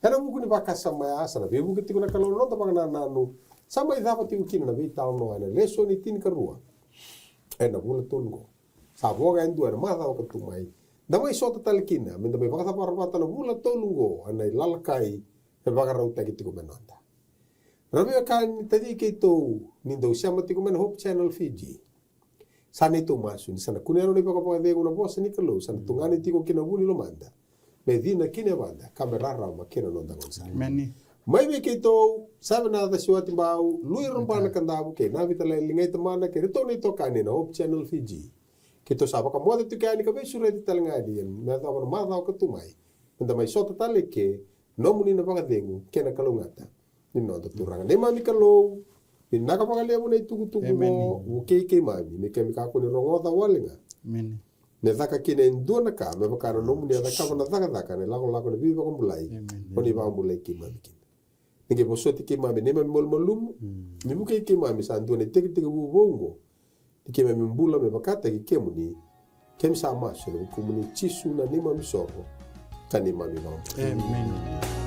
Ena vuku ni vakasama ya, sa na veivuke tiko na Kalou ena noda vakanananu. Sa mai cava tiko kina na veitalanoa ena lesoni tinikarua ena vula tolu qo. Sa voqa e dua ena macawa ka tu mai. Da mai sota tale kina me da mai vakacavara vata na vula tolu qo ena ilalakai e vakarautaki tiko me noda. Ra veiwekani, taci keitou ni dau sema tiko mai na Hope Channel Fiji. Sa neitou masu ni sa na kunea na nona ivakavakacegu na vosa ni Kalou, sa na tugani tiko ki na vu ni lomada, me cina ki na yavada ka me rarama ki na noda gaunisala. Emeni. Mai vei keitou, Save Naca Siwatibau, Lui Robana Kadavu kei Navi Talai Ligaitamana kei iratou na itokani ena Hope Channel Fiji. Keitou sa vakamoce tiko yani ka veisureti tale ga yani me yacova na macawa ka tu mai, me da mai sota tale eke, nomuni na vakacegu kei na kalougata ni noda Turaga. Neimami Kalou, vinaka vakalevu na itukutuku qo. Emeni. Vukei keimami me keimami kakua ni rogoca wale ga. Emeni. Me caka kina e dua na ka me vaka na nomuni a cakava na cakacaka ena ilakolako ni veivakabulai. Emeni. O ni vakabulai keimami kina. Ni qai vosoti keimami, neimami malumalumu. Mm. Ni vukei keimami sa dua na itekitekivu vou qo. Ni keimami bula me vakataki kemuni. Keimami sa masu ena vukumuni Jisu na neimami isoro ka neimami ivakabula. Emeni.